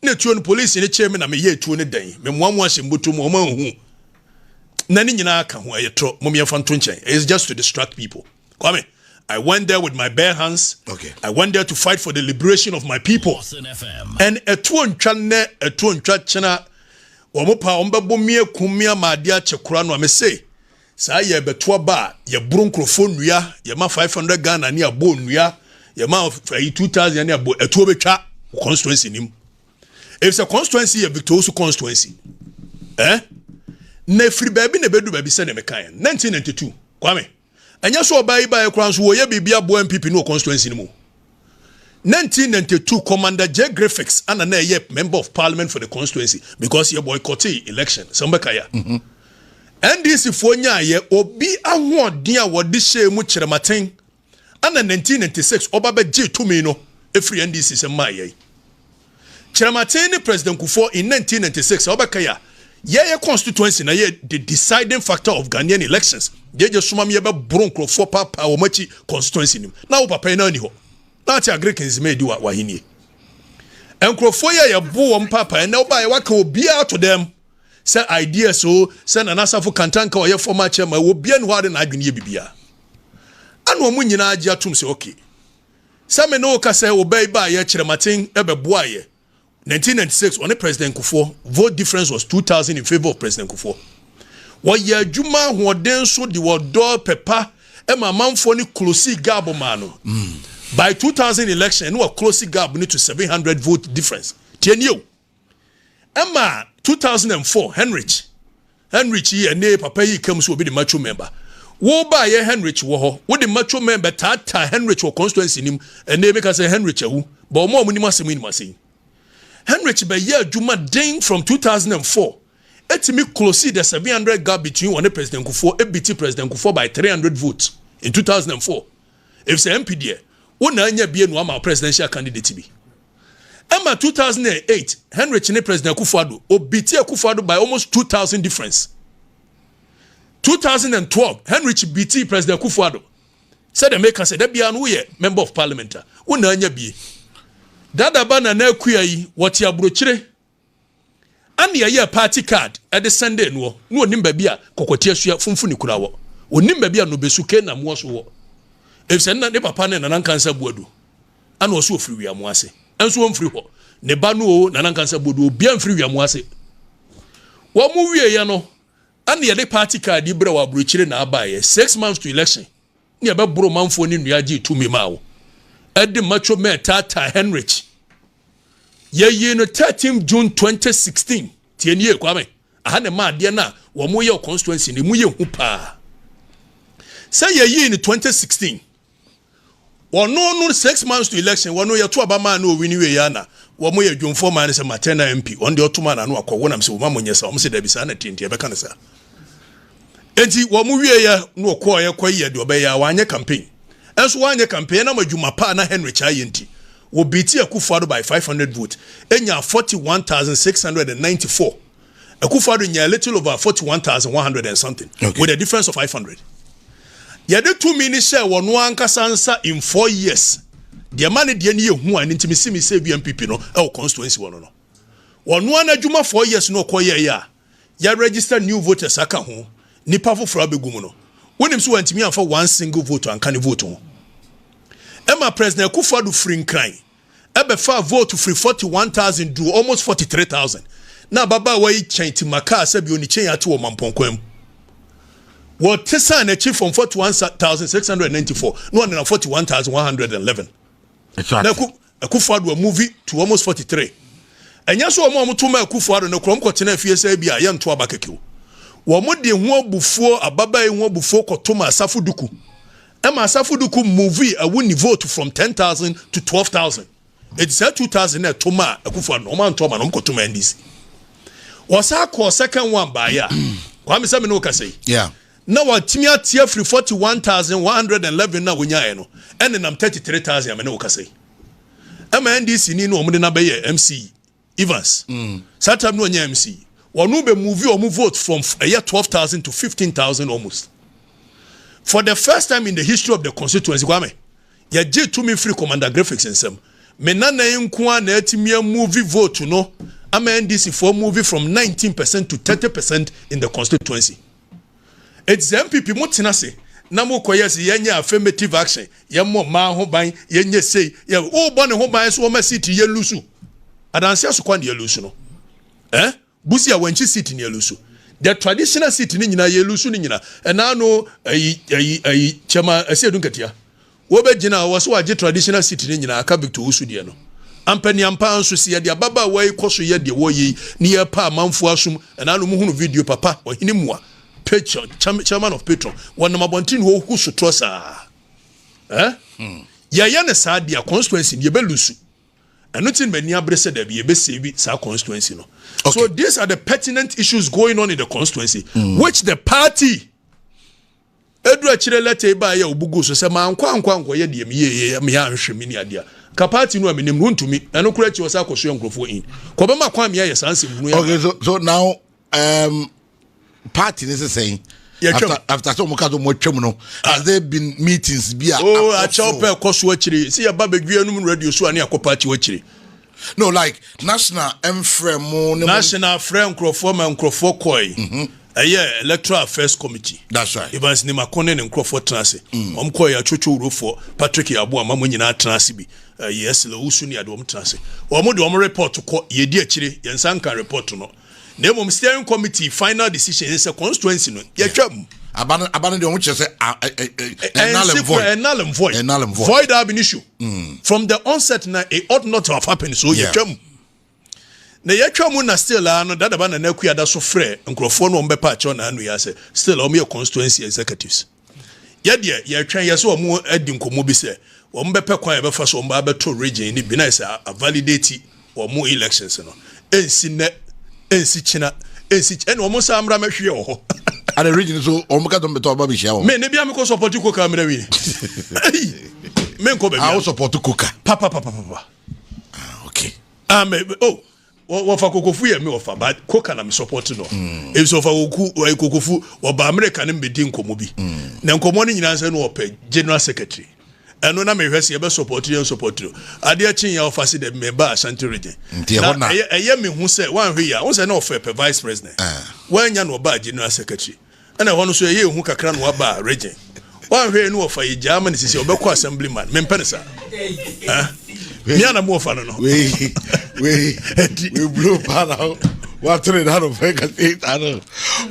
na tuo no, polisi ne kyerɛ me na meyɛ tuo no dan memoamoa hyɛ mboto mu, ɔma nhu na ne nyinaa ka ho. Ɛyɛ torɔ, mom yɛmfa nto nkyɛn. It's just to distract people. Kwame, I went there with my bare hands. I went there to fight for the liberation of my people. And ɛtuo ntwa nnɛ, ɛtuo ntwa kyena. Wɔn pa wɔn bɛbɔ mmea kum mmea ma adeɛ akyɛ kora no a me se saa yɛ bɛto aba a yɛboro nkurɔfoɔ nnua, yɛma 500 Ghana ne abɔ nnua, yɛma ayi 2000 ne abɔ ɛtuo bɛtwa constituency nim, efisɛ constituency yɛ Victor Owusu constituency. Na efiri baabi na ebedu baabi sɛ na meka yɛn 1992, Kwame, ɛnyɛ so ɔbaa yi baayɛ koraa nso wɔyɛ biribi aboa NPP no wɔ constituency no mu. 1992, Commander J Griffiths ana na ɛyɛ member of parliament for the constituency because yɛ boycott election sɛ mbɛka ya. NDC foɔ nyaayɛ obi ahoɔden a wɔde hyɛ mu kyerɛmaten ana 1996 ɔba bɛgye tumi no efiri NDC sɛ mmaa yɛ kyerɛmaten ne President Kufuor in 1996 a ɔbɛka ya yɛyɛ constituency na yɛ the deciding factor of Ghanaian elections. Yɛgye soma mi yɛbɛboro nkurɔfoɔ paapaa wɔn akyi constituency nim na wo papa yi na ani hɔ na ate agric nzima edi wa wahenie nkurɔfoɔ yi a yɛbo wɔn paapaa ɛnna ɔbaa yɛ waka obiara to dɛm sɛ ideas o, sɛ Nana Asafo Kantanka ɔyɛ former chairman, obiara ni hɔ ade na adwene yɛ bibia ana wɔn nyinaa agye atum sɛ okay, sɛ me ne wo ka sɛ ɔbaa yi baa yɛ kyerɛmaten ɛbɛboa yɛ 1996, ɔne President Kufuor vote difference was 2000 in favour of President Kufuor. Wɔyɛ adwuma ahoɔden so de wɔdɔ pɛpa ɛma amanfoɔ ne close gap maa no. By 2000 election ne wɔ close gap ne to 700 vote difference. Tie nie o, ɛma 2004 Henrich yi ɛne papa yi kam so obi de macho member wo ba yɛ Henrich wɔ hɔ, wode macho member taataa Henrich wɔ constituency nim. Ɛne meka sɛ Henrich awu ba ɔmo a ɔmo nim asɛm yi nim asɛm yi. Henrich bɛyɛ adwuma den from 2004, etimi close the 700 gap between wɔne President Kufuor, ebeat President Kufuor by 300 votes in 2004. Efisɛ MP deɛ wo na anya bie no ama presidential candidate bi. Ɛma 2008 Henrich ne President Akufo-Addo, obeat Akufo-Addo by almost 2000 difference. 2012 Henrich beat President Akufo-Addo. Sɛdeɛ meka sɛ da biara no woyɛ member of parliament a wo na anya bie dadaba na na akua yi wɔte aburokyire ana yɛyɛ party card ɛde sɛnde noɔ na onim baabi a kɔkɔte asua funfun ne kura wɔ, onim baabi a nobesu ke na moɔ so wɔ, efisɛ nna ne papa ne Nana Nkansa Buadu ana ɔso ofiri wiamo ase, ɛnso wɔmfiri hɔ. Ne ba no o, Nana Nkansa Buadu, obia mfiri wiamo ase. Wɔn mu wie yɛ no ana yɛde party card yi brɛ wɔ aburokyire na abaayɛ 6 months to election ne yɛbɛboro manfoɔ ne nnua gye tumi maa wo ɛde macho mɛ taataa Henrich. Yɛyi no 13 June 2016. Tie nie, Kwame, aha ne ma adeɛ no a wɔn yɛ constituency ne mu yɛ hu paa sɛ yɛyi no 2016, wɔno no 6 months to election, wɔno yɛto aba maa no owi ne wie yɛ ana wɔn yɛ dwomfoɔ maa no sɛ maternal MP. Wɔn deɛ ɔto maa n'ano akɔ wɔnam sɛ wɔn mo nyɛ sa wɔn sɛ dabi saa na tie nti yɛbɛka no saa. Enti wɔn wie yɛ na ɔkɔɔ yɛ kɔ yɛ deɛ ɔbɛyɛ a wɔanyɛ campaign, ɛnso wɔanyɛ campaign nam adwuma paa na Henry kyaa yɛ nti wɔbeat Akufo-Addo by 500 vote, enya 41,694. Akufo-Addo nya a little over 41,100 and something with a difference of 500. Yɛde tumi ni hyɛ wɔn ankasa nsa in 4 years deɛ ma ne deɛ ne yɛ hu a ne ntumi si mi sɛ bi NPP no ɛwɔ constituency wɔ no wɔn ano adwuma 4 years no ɔkɔ yɛ yɛ a yɛ register new voters aka ho, nipa foforɔ abɛgu mu no, wonim so wɔntumi amfa one single vote anka ne vote ho. Ɛma President Akufo-Addo firi Nkran ɛbɛfa vote firi 41,000 do almost 43,000 na ababaawa yi kyɛn timaka sɛbi oni kyɛn ate wɔ mampɔnkwan mu wɔte san n'akyi from 41,694 na ɔnena 41,111 na Akufo-Addo move to almost 43. Ɛnyɛ sɛ wɔn a wɔto maa Akufo Addo no korɔ wɔn kɔtenaa fie sɛ ebia yɛnto aba kɛkɛ o. Wɔn de ho abufuo, ababaa yi ho abufuo kɔto maa Asafo Duku. Ɛma Asafo Duku movee Awuni vote from 10,000 to 12,000. Eti saa 2,000 na ɛto maa Akufo Addo no, wɔn anto ama no, wɔn kɔto maa NDC. Wɔsan kɔɔ second one baeɛ a, Kwame sɛ me ne wo kasa yi, na wɔatumi ate afiri 41,111 no a wɔnyaeɛ no, ɛnenam 33,000 a me ne wo kasa yi. Ɛma NDC ni no wɔn de no abɛyɛ MC Evans. Saa time no ɔnyɛ MC. Wɔn bɛ move wɔn vote from ɛyɛ 12,000 to 15,000 almost. For the first time in the history of the constituency, Kwame, yɛgye tumi firi Commander Griffiths nsam. Me nana yi nko ara na atumi amove vote no ama NDC foɔ move from 19% to 30% in the constituency. Eti sɛ NPP mo tena ase na mo kɔ yɛ sɛ yɛnyɛ affirmative action, yɛmmɔ mmaa ho ban, yɛnyɛ sei, yɛ wobɔ ne ho ban so wɔma seat yɛ lose. Adansi asokwa ne yɛ lose no. Eh? Busi a wɔnkyi seat ne yɛ lose. The traditional seat ne nyinaa yɛ lose ne nyinaa. Ɛna no ayi ayi ayi kyɛma ɛsɛ edu nketea. Wɔbɛgyina wɔ so wagye traditional seat ne nyinaa aka Victor Owusu deɛ no. Ampaniampa nso si yɛde ababaawa yi kɔ so yɛ deɛ wɔyɛ yi ne yɛpa amanfoɔ asom. Ɛna no muhunu video papa ɔhene mua patron, chairman of patron, wɔnam abɔnten na wɔhu sotorɔ saa. Eh? Yɛyɛ ne saa deɛ, constituency no yɛbɛ lose. Ɛno ti na m'ani abere sɛ dabi, yɛbɛ saa constituency no. So these are the pertinent issues going on in the constituency which the party edu akyire letter yi baa yɛ obugu so sɛ maa nkɔ ankɔ ankɔyɛ deɛ mi yɛ yɛ mi yɛ anhwɛ mi ni adeɛ ka party no a mi nim no ntumi. Ɛno kura akyi wɔ sɛ akɔso yɛ nkurɔfoɔ in kɔbɛma kwan mi ayɛ saa nsɛm hunu yɛ. Okay, so now party this is saying after sɛ ɔmo ka sɛ ɔmo atwam no, has there been meetings bi a Oh, akyɛw pɛ kɔ so akyire si yɛba bɛdua num radio so a ne akɔ party wɔ akyire. No, like national ɛmfrɛ mo ne mo? National frɛ nkurɔfoɔ ma nkurɔfoɔ kɔe. Ɛyɛ Electoral Affairs Committee. That's right. Evans Nimako ne ne nkurɔfoɔ tena ase. Wɔn kɔɛ atwotwo wurofoɔ Patrick Yabo ama mo nyinaa tena ase bi. Ɛyɛ ɛsɛlɛ owusu ne ade wɔn tena ase. Wɔn de wɔn report kɔ, yɛdi akyire, yɛn nsa nka report no. Na mmom steering committee final decision sɛ constituency no yɛtwa mu. Aba no deɛ, ɔmo kyerɛ sɛ ah, null and void. Null and void. Null and void. Void ab initio. From the onset na it ought not to have happened, so yɛtwa mu. Na yɛtwa mu na still a no dadaba na n'akua da so frɛ nkurɔfoɔ no wɔn bɛpa akyɛw na ano yɛ asɛ still wɔn yɛ constituency executives. Yɛdeɛ yɛtwɛn yɛ sɛ wɔn adi nkɔmɔ bi sɛ wɔn bɛpɛ kwan yɛbɛfa so wɔn ba abɛto region ni bi na yɛ sɛ a validate wɔn elections no. Ɛnsi nɛ, ɛnsi kyina, ɛnsi ɛna wɔn nsa amra mɛhwɛ wɔ hɔ. And the region so ɔmo ka sɛ ɔmo bɛtɔ ɔba bɛhyia wɔn. Me ne bia mekɔ support Koka mmerɛ wi menkɔ baabi. A wo support Koka? Pa pa pa pa pa. Ah, okay. Ah, me, oh, wɔfa Kokofu yɛ me wɔfa, but Koka na me support no. Ebi sɛ wɔfa koku ɛyɛ Kokofu, wɔba America ne mbɛdi nkɔmɔ bi na nkɔmɔ no nyinaa sɛ no wɔpɛ general secretary. Ɛno na mehwɛ sɛ yɛbɛ support, yɛn support no. Adeɛ kyen yɛ ɔfa se dɛ meba Ashanti Region. Nti ɛhɔ na ɛyɛ me hu sɛ wanhwɛ yi a wɔn sɛ na ɔfɛ pɛ vice president. Wɔanya na ɔba general secretary, ɛna ɛhɔ no so ɛyɛ ehu kakra na waba region. Wanhwɛ yi no wɔfa yi gyaa ma ne sisi ɔbɛkɔ assembly man. Mempɛ ne saa. Mia na mo wɔfa no. Wei blow pa na watene na no fɛ ka se ta no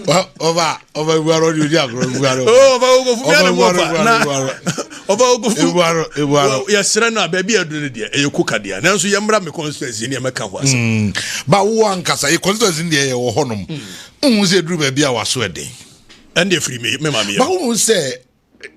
ɔba ebuaro de odi agorɔ ebuaro. Oh, ɔba Ogofu, mia na mo wɔfa na ɔba Ogofu. Ebuaro, ebuaro. Yɛsrɛ no a baabi a ɛduru no deɛ ɛyɛ Koka deɛ, nanso yɛmmra me constituency ne yɛmɛka ho asɛm. Ba wo ankasa yɛ constituency deɛ yɛ wɔ hɔnom nhun sɛ eduru baabi a waso ɛden. Ɛn deɛ firi me maame yɛ. Ba wohu sɛ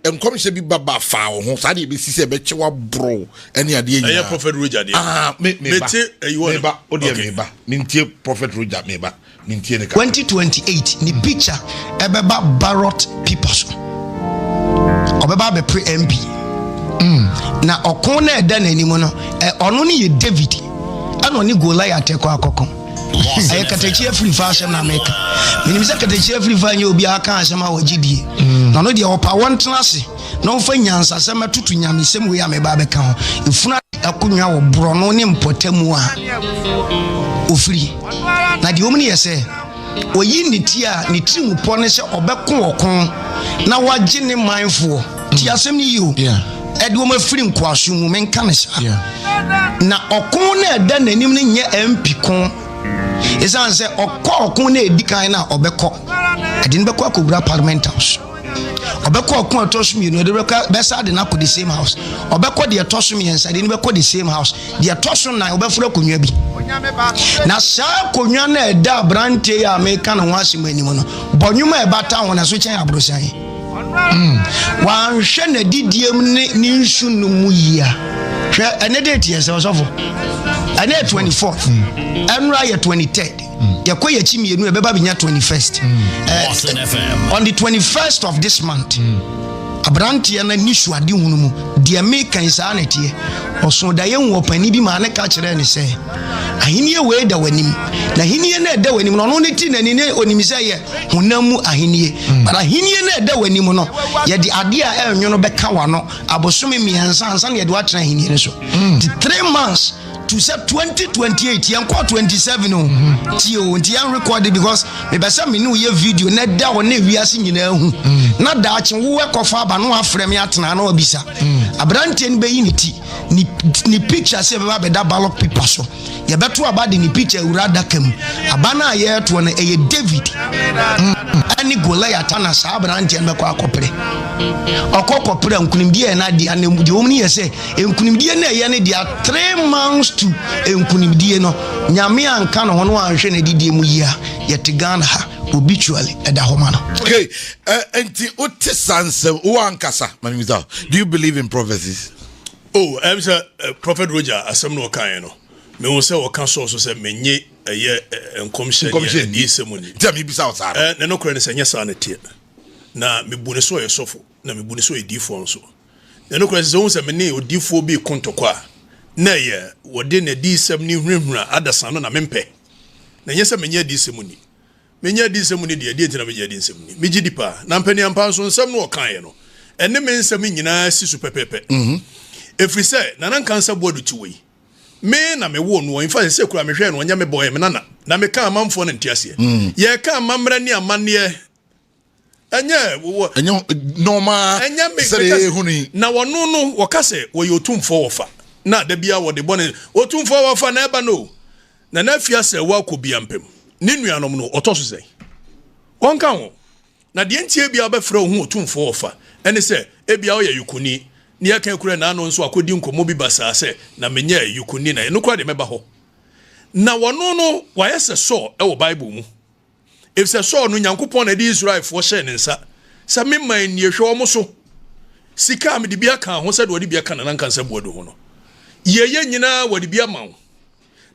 nkɔmhyɛ bi ba ba fa wo ho saa deɛ ebesi sɛ ɛbɛkyɛ waboro ɛne adeɛ nyinaa. Ɛyɛ Prophet Roger deɛ. Ah, me me ba. Mete ɛyi wɔ me ba o deɛ, me ba, mentie Prophet Roger, me ba, mentie ne ka. 2028 ne picture ɛbɛba ballot paper so, ɔbɛba abɛpere MP na ɔko na ɛda n'anim no ɔno ne yɛ David ɛna ɔne Goliath ɛkɔ akɔkɔ. Ɛyɛ Katakyi afiri fa asɛm na meka. Menim sɛ Katakyi afiri fa nyɛ obiara ka asɛm a wɔgye die na ɔno deɛ ɔpa wɔn tena ase na ɔmfa nyansasɛm atutu nyamesɛm wei a meba abɛka ho. Efunu akonnwa wɔ borɔno ne mpɔtamu a ofiri na deɛ ɔmu no yɛ sɛ oyi ne ti a ne tiri mu pɔ ne sɛ ɔbɛko ɔko na wagye ne manfoɔ ti. Asɛm no yi o, ɛde wɔn afiri nkoaso mu. Menka ne saa na ɔko na ɛda n'anim no nyɛ MP ko, ɛsiane sɛ ɔkɔ ɔko na ɛdi kan no a ɔbɛkɔ ɛde no bɛkɔ akɔwura Parliament House. Ɔbɛkɔ ɔko a ɛtɔ so mmienu, ɔde bɛkɔ bɛsa de no akɔ the same house. Ɔbɛkɔ deɛ ɛtɔ so mmiɛnsa, de no bɛkɔ the same house. Deɛ ɛtɔ so nan, ɔbɛforo akonnwa bi. Na saa akonnwa no a ɛda aberanteɛ yi a meka ne ho asɛm anim no, bɔ nnwom a ɛbata ho na so kyɛn aborosan. Mm. Wanhwɛ n'adidiem ne ne nsu no mu yie a. Hwɛ ɛne date yɛ sɛ ɔsɔfo. Ɛne yɛ 24th. Ɛnora yɛ 23rd. Yɛkɔ yɛ akyi mmienu ɛbɛba bɛnya 21st. Eh, on the 21st of this month. Aberanteɛ no ani so adehunu mu deɛ meka yi saa na ɛteɛ. Ɔsoo daeɛ hu ɔpanin bi maa ne ka kyerɛɛ ne sɛ, ahennie wei da w'anim. Na ahennie no a ɛda w'anim no, ɔno ne ti n'ani ne onim sɛ ɛyɛ honam mu ahennie. Mm. But ahennie no a ɛda w'anim no, yɛde adeɛ a ɛnwono bɛka w'ano abosome mmiɛnsa ansa na yɛde woatena ahennie no so. Mm. 3 months to sɛ 2028 yɛnkɔ 27 o mm-hmm. tie o nti yɛn record because mebɛ sɛ me ne woyɛ video na ɛda hɔ na ewiase nyinaa hu mm. na daakye wo ɛkɔfa aba na wafrɛ me atena na wabisa mm. aberanteɛ no bɛyi ne ti ne picture sɛ ɛbɛba bɛda ballot paper so. Yɛbɛto aba de ne picture awura adaka mu. Aba no a yɛretoɔ no, ɛyɛ David ɛne Goliath na saa aberanteɛ no bɛkɔ akɔpere. Ɔkɔ kɔpere a nkunimdie yɛ n'adeɛ na deɛ wɔn yɛ sɛ nkunimdie no ɛyɛ ne deɛ 3 months to nkunimdie no Nyame anka ne ho no anhwɛ n'adidie mu yie a yɛte Ghana ha obituary ɛda hɔ ma no. Okay, nti wote saa nsɛm wo ankasa mamisa do you believe in prophecies? Oh, ɛm sɛ eh, Prophet Roger asɛm no ɔkaeɛ no, mehu sɛ ɔka sɔɔ so sɛ menye ɛyɛ eh, nkɔmhyɛ ne adiyisɛm ni. Nti a mebisa wo saa no. Eh, ne nokorɛ ne sɛ nyɛ saa na ɛteɛ. Na mebu ne sɛ ɔyɛ sɔfo, na mebu ne sɛ ɔyɛ diifoɔ nso. Ne nokorɛ sɛ sɛ wohu sɛ me ne odiifoɔ bi reko ntɔkwa a, na ɛyɛ wɔde n'adiyisɛm ne hunahuna adasa no na mempɛ. Na ɛnyɛ sɛ menye adiyisɛm ni. Mennye adiyisɛm nni deɛ, deɛ nti na mennye adiyisɛm nni? Megye di paa. Na mpaniampa nso, nsɛm no ɔkaeɛ no, ɛne me nsɛm nyinaa si so pɛpɛɛpɛ. Ɛfiri sɛ, Nana Nkansah Boadu te wei. Me na mewoo noɔ. In fact, seesei koraa mehwɛɛ no, ɔnyɛ me ba, ɔyɛ me nana. Na meka amanfoɔ no nte aseɛ. Yɛreka amammerɛ ne amanneɛ. Ɛnyɛ wɔ. Ɛnyɛ normal. Ɛnyɛ me. Sɛdeɛ yɛhu no yi. Na wɔno no wɔka sɛ wɔyɛ otumfoɔ wɔfa. Na da biara wɔde bɔne otumfoɔ wɔfa na ɛba no o. Nana Afia sɛ woakɔ bia mpam. Ne nuanom no ɔtɔ so sɛn? Wɔnka ho. Na deɛ nti ebia wobɛfrɛ wo ho otumfoɔ wɔfa ɛne sɛ ebia woyɛ yokoni. Ne yɛka kura n'ano nso akɔdi nkɔmmɔ bi basaa sɛ na menyɛ yokoni na ɛno koraa deɛ mɛba hɔ. Na wɔno no wayɛ sɛ Saul wɔ Bible mu. Efisɛ Saul no, Nyankopɔn na ɛde Israelfoɔ hyɛɛ ne nsa sɛ, Me man nie, hwɛ wɔn so. Sika a mede bi aka ho sɛdeɛ wɔde bi aka Nana Nkansah Boadu ho no, yieyɛ nyinaa wɔde bi ama wo.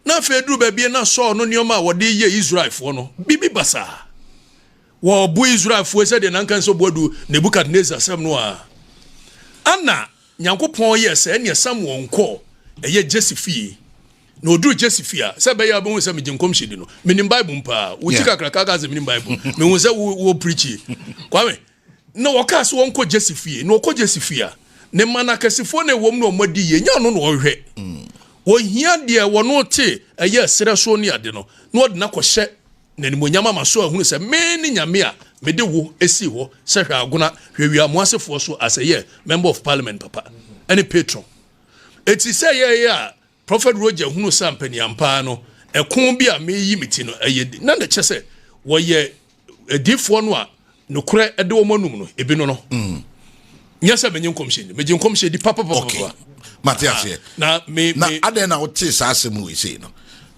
Na afei ɛduru baabi na Saul no nneɛma a wɔde yɛ Israelfoɔ no, biribi basaa. Wɔbo Israelfoɔ sɛdeɛ Nana Nkansah Boadu Nebukadnesar sɛm no a. Ana Nyankopɔn yɛɛ sɛ ɛneɛ Samuel nkɔ ɛyɛ Jesse fie. Na ɔduru Jesse fie a, sɛ ɛbɛyɛ a wobɛhu sɛ megye nkɔmhyɛ di no, menim Bible mu paa. Wo ti kakraka ka sɛ menim Bible. Mehu sɛ wo wo preachie. Kwame, na wɔkaa sɛ wɔnkɔ Jesse fie. Na ɔkɔ Jesse fie a, ne mma no akɛsefoɔ na ɛwɔ mu na wɔn adi yie. Nyɛ ɔno na ɔhwɛ. Wɔhia deɛ wɔno te ɛyɛ serɛ soɔ ne ade no, na wɔde no akɔhyɛ n'animuonyam ama so ahunu sɛ me ne Nyame a mede wo sii hɔ sɛ hwɛ agona, hwɛ wiamu asefoɔ so as ɛyɛ Member of Parliament papa ɛne patron. Eti sɛ yɛyɛ a Prophet Roger hunu sɛ ampaniampa ara no ɛko bi a meyi me ti no ɛyɛ na na kyerɛ sɛ wɔyɛ adiifoɔ no a nokorɛ ɛde wɔn anum no ebi no no. Mm. Nyɛ sɛ menye nkɔmhyɛ ni, megye nkɔmhyɛ di papapapa. Okay. Mate ah, aseɛ. Na me na adɛn na wote saa asɛm wei sei no?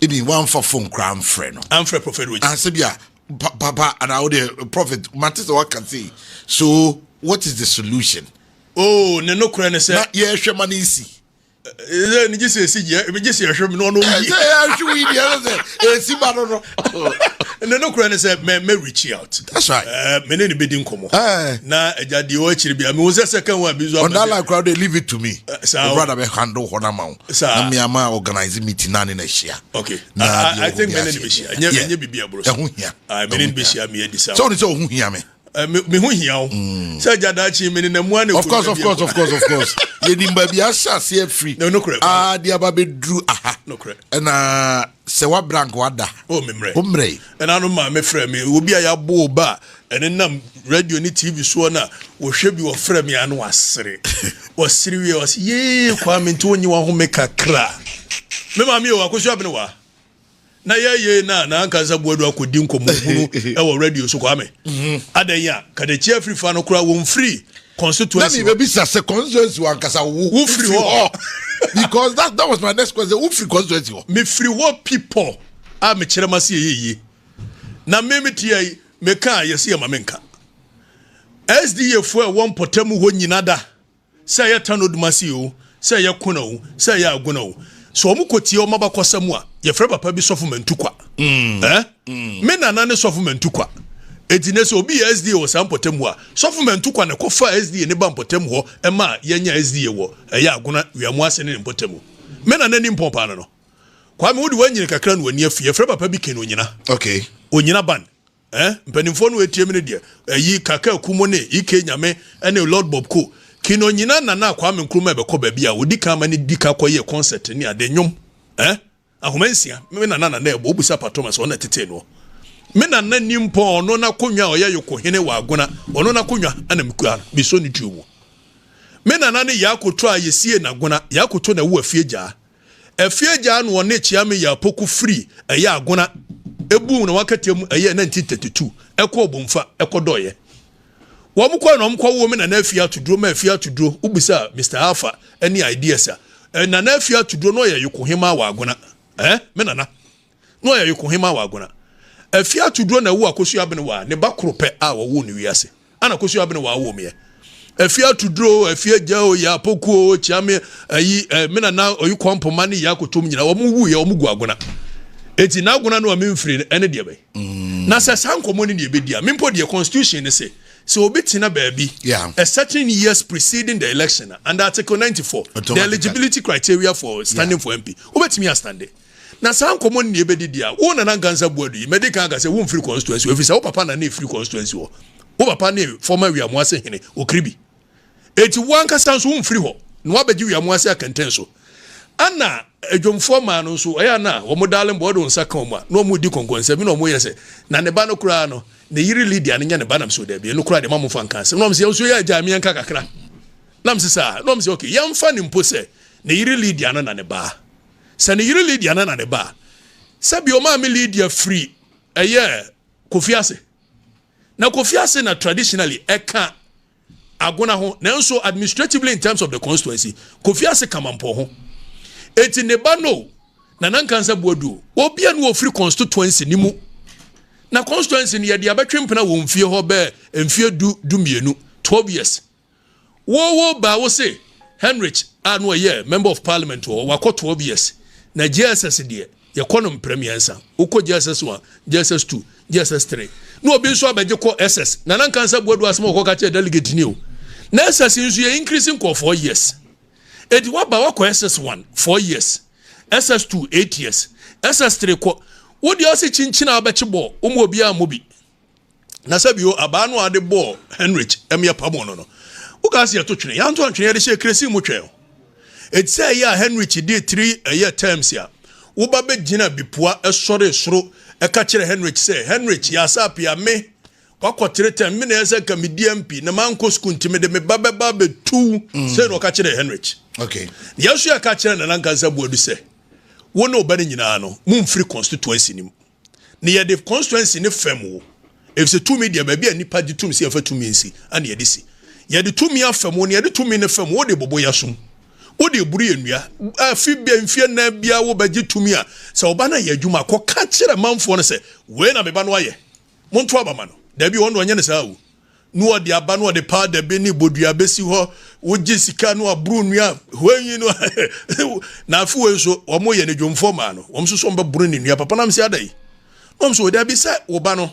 Ebi wamfa phone koraa amfrɛ no. Amfrɛ Prophet Roger. Ansɛ bi a papa anaa wode prophet mate sɛ waka sei. So what is the solution? Oh, ne nokorɛ ne sɛ. Na yɛhwɛ ma no nsi. Ɛsɛ ne gye sɛ esi gye gye sɛ ɛhwɛ mu na ɔno yi. Ɛsɛ yɛ ahwɛ yi deɛ ɛsɛ sɛ esi ba no no. Ne no kura ne sɛ mɛ mɛ reach out. That's right. Ɛɛ mɛ ne ne bɛ di nkɔmɔ. Ɛɛ na ɛgya deɛ ɔwɔ akyiri bi a mɛ wɔn sɛ second one bi nso. On that line crowd they leave it to me. Saa o brother bɛ handle hɔ na ma wo. Saa na mi ama organize meeting na ne na hyia. Okay. Na I think mɛ ne ne bɛ hyia. Nyɛ nyɛ bibi aburo so. Ɛho hia. Mɛ ne ne bɛ hyia mi yɛ di sa. Sɛ o ni sɛ ɔho hia mi. Eh, me ho hia wo mm. sɛ agya daakye me nenam mu a na of course of course of course of course yɛnim baabi ahyɛ aseɛ afiri ah, de aba bɛduru aha ɛna sɛ woabra nka wada oh, memmerɛ wommerɛ ɛna no maa mefrɛ me obi a yɛabɔ wo ba a ɛne nam radio ne tv soɔ no a wɔhwɛ bi wɔfrɛ me a na wasere wɔsere wie wɔse yee kwaa me nti wonye wahome kakra me maame o akɔsu abene wa. Na yɛyɛ na na ankasa Buadu akɔdi nkɔmmɔ hunu ɛwɔ radio so, Kwame. Adan yi a Kadakyi Afirifa no koraa wɔn firi constituency. Na mi bɛ bisa sɛ constituency wa ankasa wo. Wo firi hɔ? Because that was my next question. Wo firi constituency hɔ? Me firi hɔ people a mekyerɛ ma se yɛ yie na me me tia yi meka a yɛsi yɛ ma me nka SDA fo a ɛwɔ mpɔtam hɔ nyina da, sɛ ɛyɛ Tano Dumasi o, sɛ ɛyɛ Kona o, sɛ ɛyɛ Agona o, sɛ wɔn kɔ tie wɔn abakɔsɛm a, yɛfrɛ papa bi Sɔfo Mantukwa. Eh? Me nana ne Sɔfo Mantukwa. Eti ne sɛ obi yɛ SDA wɔ saa mpɔtam hɔ a, Sɔfo Mantukwa na ɛkɔfa SDA ne ba mpɔtam hɔ ɛma yɛnya SDA wɔ ɛyɛ Agona Wiamu ase ne ne mpɔtam. Me nana ni mpɔn paa no. Kwame, wode wanyini kakra na w'ani afi. Yɛfrɛ papa bi Ken Onyina. Onyina Ban. Eh, mpanimfoɔ no etie mi no deɛ, ɛyi Kaka Akumo ne Ike Nyame ɛne Lord Bob Ko. Ken Onyina nana Kwame Nkrumah ɛbɛkɔ baabi a odi kan ma ne di ka kɔyɛ concert ne ade nnwom. Eh, ahoma nsia, me nana nana ɛbɔ, obisa Pa Thomas, ɔno na ɛtetee noɔ. Me nana ni mpɔn, ɔno n'akonnwa a ɔyɛ Yokohene wɔ Agona, ɔno n'akonnwa ɛna mekura no, mesɔ ne tuo mu. Me nana ne Yakoto a yɛsie n'Agona, Yakoto na ɛwɔ afie gyaa. Afie agya na ɔne Kyeame Yaa Poku firi ɛyɛ Agona ɛbuu na wakɛtɛ mu ɛyɛ 1932 ɛkɔɔ Bomfa ɛkɔdɔeɛ. Wɔn kɔɛ na wɔn kɔwoo me Nana Afie Atoduro ma Afie Atoduro wobisa Mister Alpha ɛne ideas a eh, Nana Afie Atoduro na ɔyɛ Yokohemaa wɔ Agona eh, me nana na ɔyɛ Yokohemaa wɔ Agona. Afie Atoduro na ɛwoo Akosua Abenewaa ne ba koro pɛ a wɔwoo no wiase. Ana Akosua Abene wa wo meɛ. Afie atuduro o, afie agya o, yɛ apoku o, kyiame ayi eh, me nana oyi kɔmpoma ne yɛ akotom nyina wɔn wu yɛ wɔn gu agona. Eti na agona no a memfiri no ɛne deɛ bɛn. Na sɛ saa nkɔmmɔ no ne ɛbɛdi a, me mpo deɛ constitution ne se sɛ obi tena baabi a certain years preceding the election a, under Article 94, the eligibility criteria for standing for MP, wobɛtumi astande. Na saa nkɔmmɔ no na yɛbɛdidi a, wo Nana Nkansah Boadu yi, madi kan aka sɛ womfiri constituency hɔ, ɛfiri sɛ wo papa na na ɛfiri constituency hɔ. Wo papa ne former Wiamoase hene, Okiribi. Enti wo ankasa nso womfiri hɔ, na woabɛgye Wiamoase akɛntɛn so. Ana adwomfoɔ maa no nso, ɛyɛ a na wɔn darling boy, wode wo nsa ka wɔn a, na wɔredi kɔnkɔnsa bi na wɔyɛ sɛ, na ne ba no koraa no, ne yere Lydia no nyɛ ne ba, nam sɛ, dabi, ɛno koraa deɛ ma momfa nka asɛm. Na wɔn sɛ, yɛn nso yɛ agya, meɛnka kakra. Nam sɛ saa, na wɔn sɛ, okay, yɛmfa no mpo sɛ ne yere Lydia no na ne ba. Sɛ ne yere Lydia no na ne ba a, sɛbi ɔmaame Lydia firi ɛyɛ Kofi ase. Na Kofi ase na traditionally ɛka Agona ho, nanso administratively in terms of the constituency, Kofi ase ka Mampɔn ho. Eti ne ba no, Nana Nkansa Boadu o, obia no ofiri constituency ne mu. Na constituency no yɛde abɛtwe mpena wɔ mfie hɔ bɛɛ mfie du 12, 12 years. Wo wo ba wo se Henrich a na ɔyɛ member of parliament wɔ hɔ wakɔ 12 years, na JSS deɛ yɛkɔ no mprɛ mmiɛnsa, wokɔ JSS 1, JSS 2, JSS 3 na obi nso abɛgye kɔ SS. Nana Nkansa Boadu asɛm a ɔkɔka kyerɛ delegate ni o, na SS nso yɛ increase nkɔ 4 years, eti waba wakɔ SS 1 4 years, SS 2 8 years, SS 3 kɔ wo deɛ ɔse kyinkyin a wabɛkye bɔɔ wo ma obiara mmɔ bi. Na sɛ bio, abaa no a ɔde bɔɔ Heinrich mmea pamo no no, wokaa sɛ yɛto twene. Yɛanto antwene, yɛde hyɛɛ kresin mu twɛn. Enti sɛ ɛyɛ a Heinrich dii three ɛyɛ terms a, woba bɛgyina bipua sɔre soro ka kyerɛ Heinrich sɛ, Heinrich, yɛ asapia, me, wakɔ three terms, me na ɛyɛ sɛ nka medi MP, na mankɔ sukuu nti mede me ba bɛba abɛtu. Sei na ɔka kyerɛɛ Heinrich. Yɛn nso yɛka kyerɛ Nana Nkansah Boadu sɛ, wo ne wo ba no nyinaa no, momfiri constituency no mu. Na yɛde constituency no fam wo, efisɛ tumi deɛ, baabi a nnipa gye tom sɛ yɛfa tumi nsi, ɛna yɛde si. Yɛde tumi afam wo, na yɛde tumi no fam wo, wode bobo yɛasom, wode buru yɛn nnua. Afi bia mfie nnan biara wobɛgye tumi a, sɛ wo ba no ayɛ adwuma a, kɔka kyerɛ manfoɔ no sɛ, wei na me ba no ayɛ, monto aba ma no. Dabi, wɔn de wɔnyɛ no saa o. Na ɔde aba na ɔde powder bi ne bodua bɛsi hɔ, wogye sika na waboro nnua hwanyi no. Na afe wei nso wɔn yɛ ne dwomfoɔ maa no, wɔn nso so wɔn bɛboro ne nnua papa. Nam sɛ ada yi na wɔn nso wɔde abi sɛ wo ba no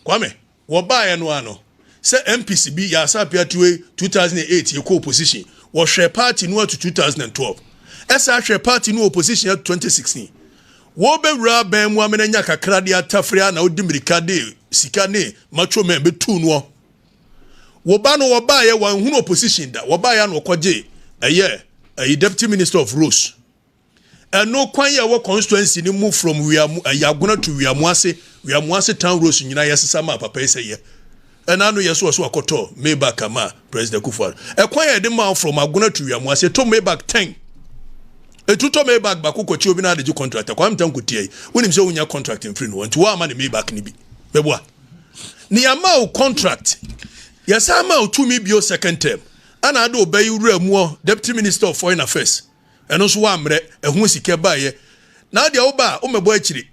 Kwame wɔbaeɛ no ano sɛ MPs bi yɛ asa apiatoe 2008 yɛkɔ opposition, wɔhwɛ party no ato 2012, ɛsa hwɛ party no opposition ato 2016. Wɔbɛwura abɛn mu amena nya kakra de atafere a na wodi mmirika de sika ne macho men bɛtuu noɔ. Wo ba no wɔbaeɛ wanhunu opposition da, wɔbaeɛ a na wɔkɔgye ɛyɛ ɛyi deputy minister of roads. Ɛno kwan yɛ wɔ constituency no mu from Wiamu ɛyɛ Agona to Wiamuase, Wiamuase town roads nyinaa yɛsesa maa papa yi sɛ yɛ. Ɛna ano yɛ so ɔso akɔtɔ Maybach ama President Akufo-Addo. Ɛkwan yɛ de maa from Agona to Wiamuase ɛtɔ Maybach 10. Etu tɔ Maybach baako kɔkye obi na ade gye contract a, Kwame Tanko tia yi, wonim sɛ wonya contract mfiri no hɔ, nti woamma ne Maybach no bi. Meboa. Ne yɛama wo contract, yɛsan ma wo tumi bio second term, ɛna ade wo ba yi wura mu ɔ, Deputy Minister of Foreign Affairs, ɛno nso woammrɛ, ɛho sika baeɛ. Na wodeɛ woba a, wommɛbɔ akyire.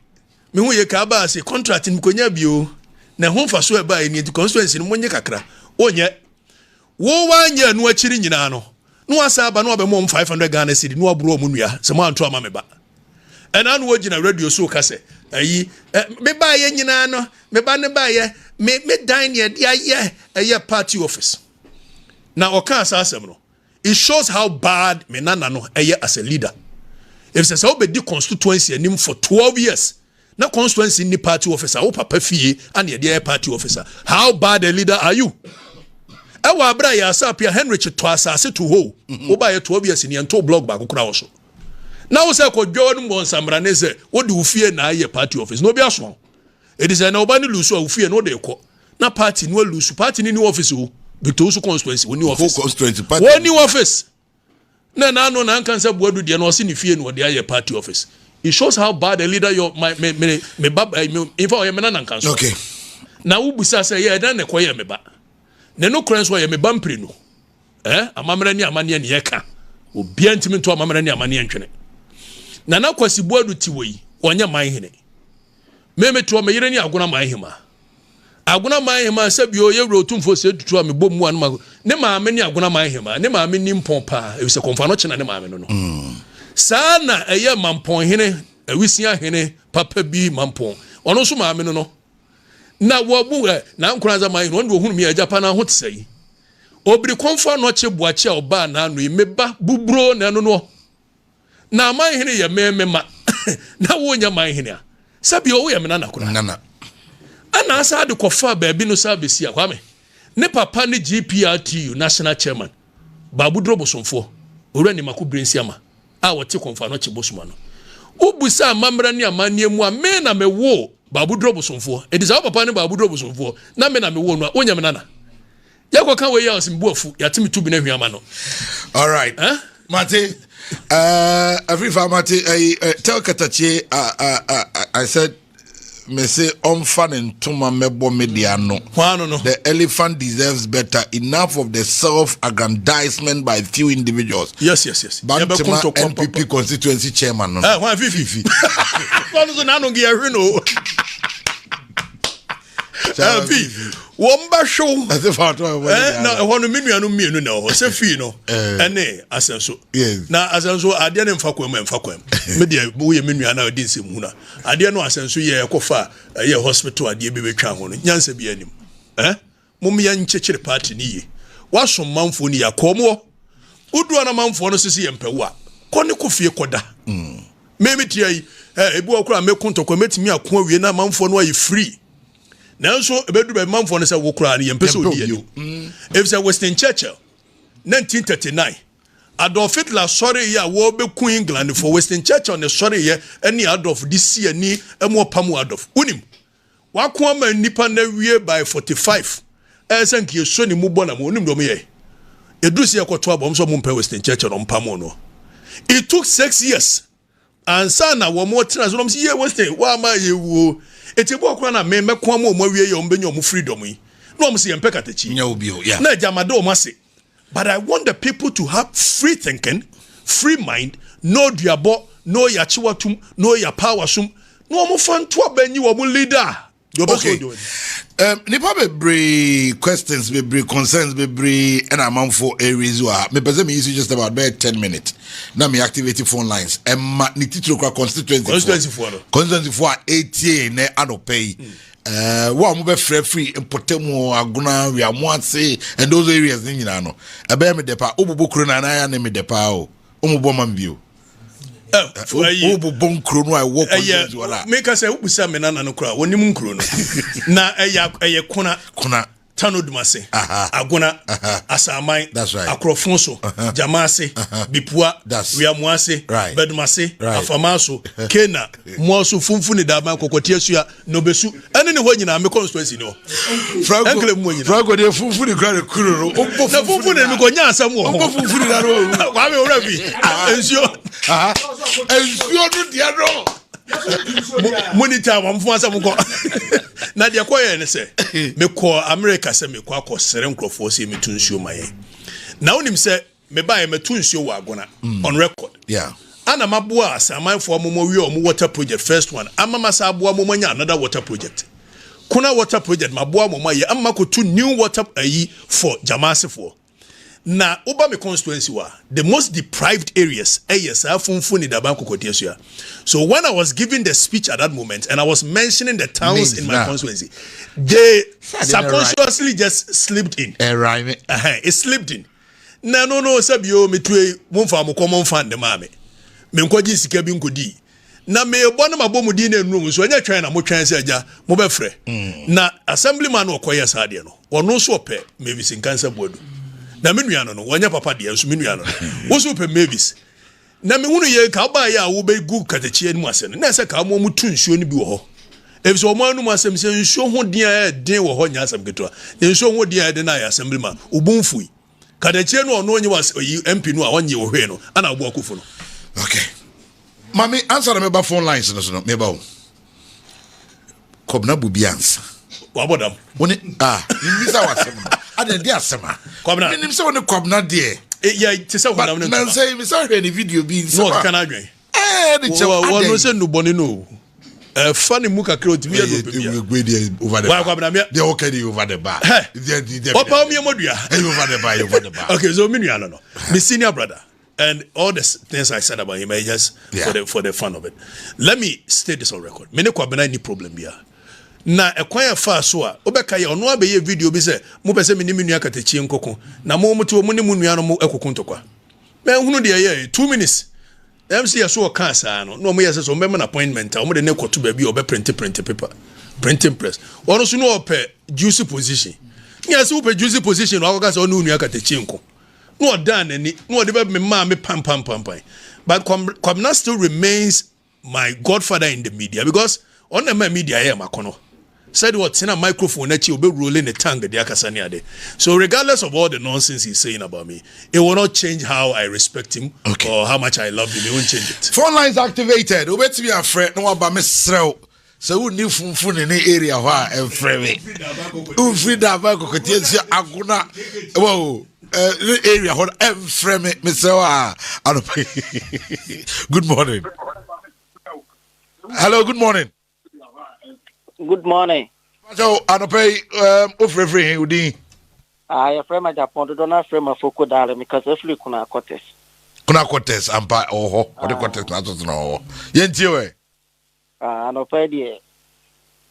Mehu yɛ kaa baa se contract no mekɔnya bi o, na ɛho mfasoɔ a ɛbaeɛ nie, nti constituency no monnye kakra. Wonyɛ. Wo wanyɛ ɛno akyiri nyinaa no, na wasan aba na wabɛma wɔn 500 Ghana cedi na waboro wɔn nnua sɛ moanto ama me ba. Ɛna na wɔgyina radio so ka sɛ ayi me baayɛ nyinaa no me ba ne baayɛ me me dan ne ɛde ayɛ ɛyɛ party office. Na ɔkaa saa asɛm no, it shows how bad me nana no ɛyɛ as a leader. Efisɛ sɛ wobɛdi constituency anim for 12 years na constituency ni party officer, wo papa fie ana yɛde ayɛ party officer, how bad a leader are you? Ɛwɔ abere a yɛ asapia Henry tɔ asase to hɔ, woba yɛ 12 years ni yɛnto block baako koraa wɔ so, na wo sɛ kɔdwa no bɔ nsamrane sɛ wode wo fie na ayɛ party office na obi asoa ɛdi sɛ na woba ne lose a, wo fie na wode kɔ na party no alose. Party ni ni office o. Victor Owusu constituency woni office, woni office na n'ano na nka sɛ Buadu deɛ no ɔsi ne fie na ɔde ayɛ party office. It shows how bad a leader your my me me me ba me in fact ɔyɛ me nana nka so. Na wobusa sɛ yɛ ɛdan na ɛkɔ yɛ me ba ne no kora nso ɔyɛ me ba mpire no, amammerɛ ne amanneɛ ne yɛka, obiara ntumi nto amammerɛ ne amanneɛ ntwene. Nana Kwasi Buadu ti wɔ yi, ɔnyɛ man hene. Me toɔ me yere ne Agona man hema, Agona man hema sɛbi ɔyɛ wura Otumfoɔ sɛ tutu a mebɔ mu a ne maame ne Agona man hema, ne maame ni mpɔn paa efisɛ kɔnfa no kyena ne maame no. Saa na ɛyɛ Mampɔn hene, Awisia hene papa bi Mampɔn, ɔno nso maame no na wɔbu ɛ na nkora man hene. Ɔno de ohunu mi agya pa na ho te sɛ yi obiri kɔnfa nɔkye buakye a ɔbaa n'ano yi meba buburo na ɛno no na aman hene yɛ mɛmɛ ma na wonyɛ man hene a, sɛbi ɔwoyɛ me nana koraa. Nana. Ɛna asa de kɔfa baabi no saa bɛsi a Kwame ne papa ne GPRTU national chairman Baabuduro Bosomfoɔ Owura Nimako Birensiama a wɔte kɔnfa no kye bosoma no, wobusa amammerɛ ne amanneɛ mu a, me na mewoo Baabuduro Bosomfoɔ. Ɛdi sɛ wo papa ne Baabuduro Bosomfoɔ na me na mewoo no a, wonyɛ me nana. Yɛkɔka wei a, ɔsɛ mebu afu yɛate me tu bi no ahwiama no. All right. Huh? Mate, Afrifa Mate, tell Katakyie, I said, me say, ɔmfa ne ntoma mɛbɔ me de ano. Hwan no? The elephant deserves better. Enough of the self-aggrandizement by few individuals. Yɛbɛko Bantama ntɔkwa. NPP constituency chairman no. Hwan, Fifi? Ɔno so n'ano nge yɛhwe no. Fi wɔn ba hwew. Ɛsɛ fa ɔtɔ ɛbɔ ne de na ano. Ɛhɔ no me nuanom mmienu na ɛwɔ hɔ sɛ fii no ɛne Asɛnso. Na Asɛnso adeɛ no mfa kwan mu, ɛmfa kwan mu. Me deɛ, woyɛ me nua na ɔdi nsɛm hu na adeɛ no Asɛnso yɛ ɛkɔfa ɛyɛ hospital adeɛ bi bɛtwa ho no, nyansa bi anim. Mom yɛ nkyekyere party ne yie. Wasom manfoɔ no yie akɔɔ mu hɔ wodu ana manfoɔ no sisi yɛ mpɛwo a, kɔ ne kɔ fie kɔda. Mɛmi tia yi ebi wɔ koraa mɛko ntɔkwa, mɛtumi ako awie na manfoɔ no ayɛ free, nanso ɛbɛduru baabi manfoɔ no sɛ wo koraa no yɛmpɛ sɛ odi anim, efisɛ Winston Churchill 1939 Adolf Hitler sɔre yɛ a wɔbɛku England fo, Winston Churchill ne sɔre yɛ ɛne Adolf de si ani ɛmu ɔpam Adolf. Wonim wako ama nipa na wie by 45 ɛyɛ sɛ nka yɛsɔ ne mu bɔ na mu onim deɛ ɔmo yɛ. Ɛduru sɛ yɛkɔto abɔ ɔmo sɛ ɔmo mpɛ Winston Churchill na ɔmo pam no. It took 6 years ansa na wɔn tena so na wɔn sɛ yie Winston wɔama yɛ wuo eti ebi wɔ koraa na mɛ mɛko ama wɔn awie yɛ wɔn bɛnya wɔn freedom yi na wɔn sɛ yɛn mpɛ katakyi. Nyɛ obi o, yeah. Na agya ma de wɔn ase, but I want the people to have free thinking, free mind, no duabɔ, no yakyewatum, no yapawasum, na wɔn fa nto abɛnyi wɔn leader deɛ ɔbɛ so. Okay. Ɔdi wɔn. Nipa bebree questions bebree, concerns bebree ɛna amanfo areas wɔ ha. Mepɛ sɛ meyi so just about bɛyɛ 10 minutes na me activate phone lines ɛma ne titiri kora constituency. Constituency foɔ no. Constituency foɔ a etie nɛ anɔpɛ yi, wo a mobɛfrɛ firi mpɔtamu, Agona, Wiamoase and those areas ne nyinaa no, ɛbɛyɛ me dɛ paa. Wobobɔ kuro no anaa ne me dɛ paa o, womobɔ ma me bio. Wobobɔ nkuro no a ɛwɔ constituency wɔ la. Meka sɛ wobisa me nana no koraa, wɔnim nkuro no na ɛyɛ Kona. Kona. Tano Dumase, Agona, Asaman, Akorɔfo so, Gyamaase, Bipua, Wiamoase, Bɛdomase, Afamaaso, Kena, Moaso, Funfuni, Daban, Kɔkɔte Asua, Nobesu, ɛne ne hɔ nyinaa me constituency ni hɔ. Franco, Franco deɛ funfuni kura ne kuro no. Na funfuni no mekɔ nya asɛm wɔ ho. Wobɔ funfuni na no. Kwame owura bi. Nsuo. Nsuo no deɛ no. Mo ni taa wɔn fo asɛm kɔ. Na deɛ kɔ yɛ ne sɛ mekɔ America sɛ mekɔ akɔ srɛ nkurɔfoɔ sɛ metu nsuo ma yɛn. Na wonim sɛ mebaeɛ mɛtu nsuo wɔ Agona mm. on record. Yeah. Ana maboa asamanfoɔ amomɔ wie ɔmo water project first one ama masa aboa mo anya another water project. Kuna water project maboa mo ayɛ ama kɔtu new water ayi for Jamaasefoɔ. Na woba me constituency hɔ a, the most deprived areas ɛyɛ saa Funfun ne Daban Kokotiasua. So when I was giving the speech at that moment and I was mentioning the towns in my constituency, they subconsciously just slipped in. Ɛrime. Uh-huh, it slipped in. Na no no sɛ bio metue momfa mo kɔ momfa nde maa me. Menkɔgye sika bi nkɔdii. Na merebɔ na mabɔ mo din na nnuru mo so, ɛnyɛ twɛn na motwɛn sɛ agya mobɛfrɛ. Mm. Na assemblyman no ɔkɔyɛ saa deɛ no, ɔno nso ɔpɛ Mavis Nkansa Boadu. Na me nua no no, wɔnyɛ papa deɛ nso me nua no no. Wo nso wopɛ Mavis. Na mehunu yɛ ka wobaeɛ a wobɛgu katakyi anim ase no, na ɛsɛ ka wɔn wɔn tu nsuo no bi wɔ hɔ. Efisɛ wɔn anum asɛm sɛ nsuo ho den a ɛden wɔ hɔ nyɛ asɛm ketewa. Nsuo ho den a ɛden no ayɛ assemblyman, wo bo mfui. Kadakyie no ɔno nye was oyi MP no a ɔnye wo hwee no ana ɔbo akufo no. Okay. Mami ansa na meba phone lines no so no meba o. Kɔbna bu bi ansa. Wabɔ dam. Wone ah mmisa wasɛm no. Ade de asɛm a. Kɔbna. Menim sɛ wone kɔbna deɛ. E ya te sɛ honam ne ntoma. Nansa yi mesa hwɛ ne video bi nsɛm a. Na ɔkeka n'adwen. Ɛɛ de kyɛw adɛn. Wɔn sɛ nnubɔne no o. Ɛfa ne mu kakra otumi yɛ dɔpɛ bia. Wei deɛ over the bar. Deɛ ɔka deɛ over the bar. Ɔpa omi ɛmɔ dua. Ɛyɛ over the bar, ɛyɛ over the bar. Okay, so mi nua no no, mi senior brother and all the things I said about him, I just yeah. for the fun of it. Let me state this on record. Me ne Kwabena ni problem bia. Na ɛkwan a fa so a wobɛka yɛ ɔno abɛyɛ video bi sɛ mopɛ sɛ me ne me nua katakyie nkɔko na mo mo te mo ne mo nua no mo ɛkoko ntɔkwa. Mɛhunu deɛ ɛyɛ 2 minutes. MC yɛ so ɔkaa saa no na wɔn yɛ sɛ sɛ wɔn bɛma no appointment a wɔn de ne kɔto baabi a ɔbɛ printe printe paper, printing press. Wɔn nso no ɔpɛ juicy position ne yɛ sɛ wopɛ juicy position na wakɔka sɛ ɔne onua katakyi nko na ɔdan n'ani na ɔde bɛ me maa me pam pam pam pam. But Kwabena still remains my godfather in the media because ɔno na ɛma media yɛ makɔnɔ sɛdeɛ ɔtena microphone n'akyi ɔbɛ roll ne tongue de akasa ne ade. So regardless of all the nonsense he's saying about me, it will not change how I respect him or how much I love him. It won't change it. Phone lines activated. Wobɛtumi afrɛ na waba. Mesrɛ wo sɛ wonni funfun ne area hɔ a, ɛmfrɛ me. Womfiri da aba kɔkɔtie nso Agona wɔ ne area hɔ no, ɛmfrɛ me. Mesrɛ wo a anɔpa. Good morning. Hello, good morning. Good morning. So anɔpa yi wofrɛfrɛ he? Wo din? Ah, yɛfrɛ ma Japan dodoɔ no afrɛ ma Foko Daale. Mekasa firi Kuna Quarters. Kuna Quarters ampa ɔwɔ hɔ. Ɔde quarters na ato so na ɔwɔ hɔ. Yɛntie wɛ. Ah, anɔpa yi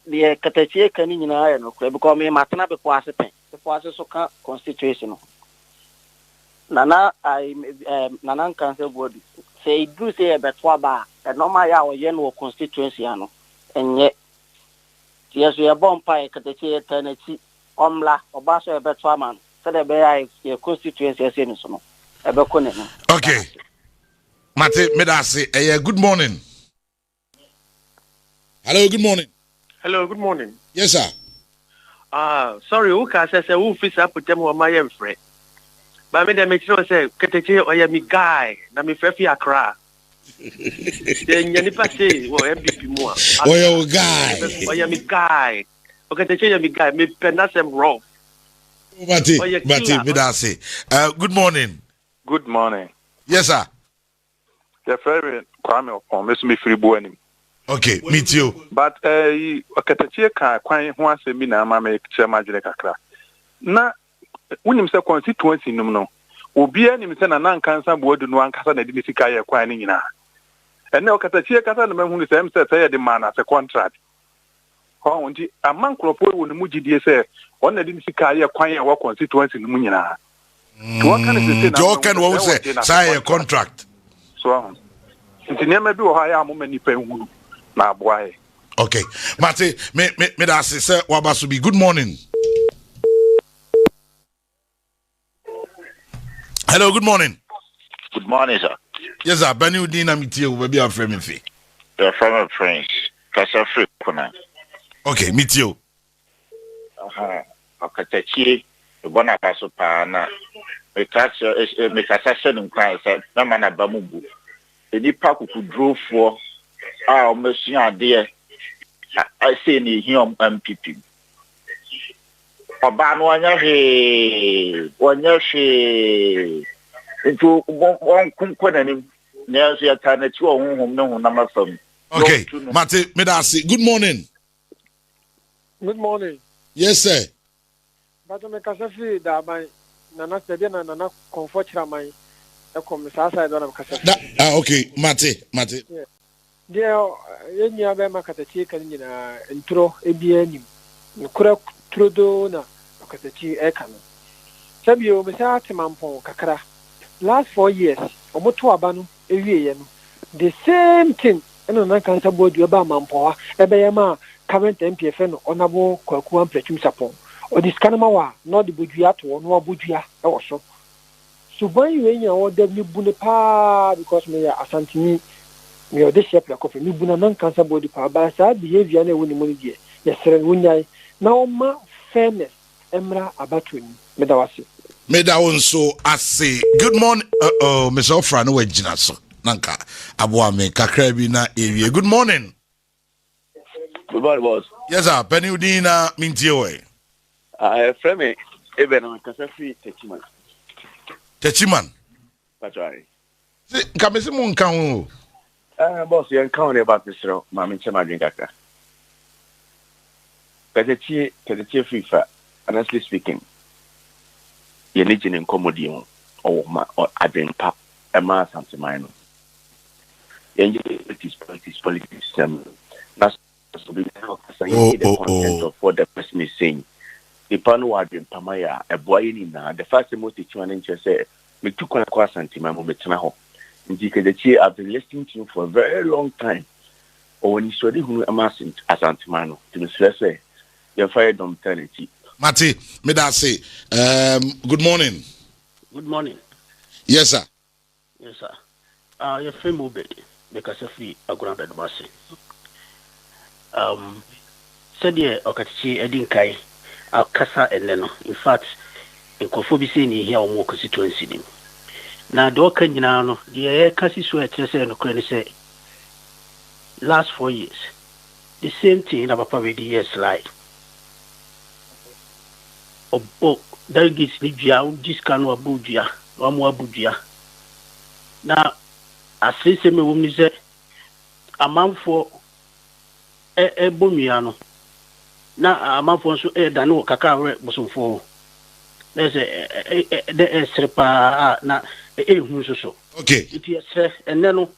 deɛ katakyie ka no nyinaa yɛ nokorɛ because me matena bepɔ ase pɛn. Bepɔ ase so ka constituency no. Nana ai Nana Nkansa Buadu. Sɛ ɛduru sɛ yɛbɛto aba a, ɛnɔma yɛ a ɔyɛ no wɔ constituency ano. Ɛnyɛ. Nti yɛ so yɛbɔ mpa yɛ katakyie yɛtaa n'akyi. Ɔmmla, ɔba so yɛbɛto ama no. Sɛdeɛ ɛbɛyɛ a yɛ constituency ɛsɛ ni so no, ɛbɛkɔ n'anim. Okay, mate, meda ase. Ɛyɛ good morning. Hello, good morning. Hello, good morning. Yes, sir. Ah, sorry, wo ka sɛ wo fi saa potam hɔ ma yɛ mfrɛ. Ba me dɛ mekyerɛ wo sɛ Ketekye ɔyɛ me guy na mefrɛ fi Accra. Sɛ nya nipa sei wɔ NPP mu a. Ɔyɛ wo guy. Ɔyɛ me guy. Ɔketekye yɛ me guy. Mepɛ n'asɛm rough. Mate, mate, meda ase. Good morning. Good morning. Yes, sir. Yɛfrɛ me Kwame Ɔpɔn, me so mefiri Boanim. Okay, meet you. But ɔkatakyie ka kwan ho asɛm bi na ama me kyerɛ m'adwene kakra. Na wonim sɛ constituency nom no, obiara nim sɛ Nana Nkansa Boadu no ankasa na ɛde ne sika yɛ kwan no nyinaa. Ɛnɛ ɔkatakyie kasa na mahunu sɛ sɛ yɛde maa no asɛ contract. Ɔho nti ama nkurɔfoɔ wɔ ne mu gyidie sɛ ɔno na ɛde ne sika yɛ kwan a ɛwɔ constituency no mu nyinaa. Nti wɔka no sese na nti ɔka no wɔn sɛ saa yɛ contract. So ɔho nti nneɛma bi wɔ hɔ a yɛ a moma nnipa nhunu na aboa yɛ. Okay, mate, me me me da ase sɛ waba so bi. Good morning. Hello, good morning. Good morning, sir. Yes, sir. Bani Udin na metie wo baabi a frɛ me fi. Yɛfrɛ me Prince. Kasa firi Kuna. Okay, metie wo. Aha, ɔkatakyie, mebɔ n'aba so paa na meka kyerɛ, mekasa hyɛ no nkuran sɛ mɛma n'aba mu bu. Nnipa kokodurofoɔ a wɔasua adeɛ sei na ɛhia wɔn MPP mu. Ɔbaa no ɔnyɛ hwee, ɔnyɛ hwee. Nti wɔnko nkɔ n'anim. Nanso yɛtaa n'akyi wɔ honhom ne honam afa mu. Okay, mate, meda ase. Good morning. Good morning. Yes, sir. Bato me kasa firi Daaban, Nana baabi a na Nana Kɔmfɔ Kyeraman kɔm no saa side hɔ na me kasa firi. Ah, okay, mate, mate. Yeah. Deɛ yɛn nua bɛrima Katakyie ka no nyinaa ntorɔ biara nnim. Nokorɛ turodoo na Ɔkatakyie ɛreka no. Sɛbio mesan ate Mampɔn kakra. Last 4 years wɔn to aba no wieɛ no the same thing ɛna Nana Nkansah Boadu ɛbaa Mampɔn ha ɛbɛyɛ maa current MP yɛfrɛ no Honourable Kwaku Ampratwum Sarpong. Ɔde sika no ma wo a na ɔde bodua ato hɔ na wabɔ dua wɔ so. Suban wei nyina wɔ dɛ mebu no paa because meyɛ Asanteni, meyɛ ɔdehyeɛ prɛko pɛ, mebu Nana Nkansah Boadu paa but saa behaviour no a ɛwɔ ne mu no deɛ yɛsrɛ no ɔnyae na ɔmma fairness mmra abatoɔ no mu. Meda wo ase. Meda wo nso ase. Good morning. Uh oh, Mr. Ofra no wagyina so. Na nka aboa me kakra bi na ewie. Good morning. Good morning, boss. Yes, sir. Penny Udin na mintie wo. Ah, frɛ me Eben na kasa firi Techiman. Techiman. Patrai. Se nka me se mo nka ho o. Eh, boss, yɛn ka ho ne ba mesrɛ ma me nkyɛn adwene kakra. Katakyie, Katakyie firi fa, honestly speaking, yɛn ani gye ne nkɔmmɔdie ho. Ɔwɔ ma adwene pa ɛma Asanteman no. Yɛn gye politics, politics, politics sɛm na so bi na ɔkasa yɛn the content of what the person is saying. Nipa no wɔ adwene pa ma yɛ a, ɛboa yɛn nyinaa. The fact sɛ mo Techiman no nkyerɛ sɛ metu kwan kɔ Asanteman mu metena hɔ. Nti Katakyie, I've been listening to him for a very long time. Ɔwɔ nisuadehunu ma Asanteman no. Nti mesrɛ sɛ yɛmfa yɛ dɔm taa n'akyi. Mate, meda ase. Good morning. Good morning. Yes, sir. Yes, sir. Yɛfrɛ me Obed. Mekasa firi Agona Bɛdomase. Sɛdeɛ ɔkatakyi adi nkae akasa ɛnnɛ no, in fact, nkurɔfoɔ bi sɛ ne ɛhia wɔn wɔ constituency no mu. Na deɛ ɔka nyinaa no, deɛ yɛka si so a ɛkyerɛ sɛ nokorɛ ne sɛ, last 4 years, the same thing na papa wei de yɛ slide. Ɔbɔ delegates ne dua, wogye sika no abɔ dua, na wama abu dua. Na aseresɛm a ɛwɔ mu ne sɛ amanfoɔ ɛbɔ nnua no na amanfoɔ nso ɛredane wɔ kakra werɛ bosomfoɔ ho na sɛ dɛ ɛresere paa a na ɛɛhu nso so. Nti yɛsrɛ ɛnnɛ no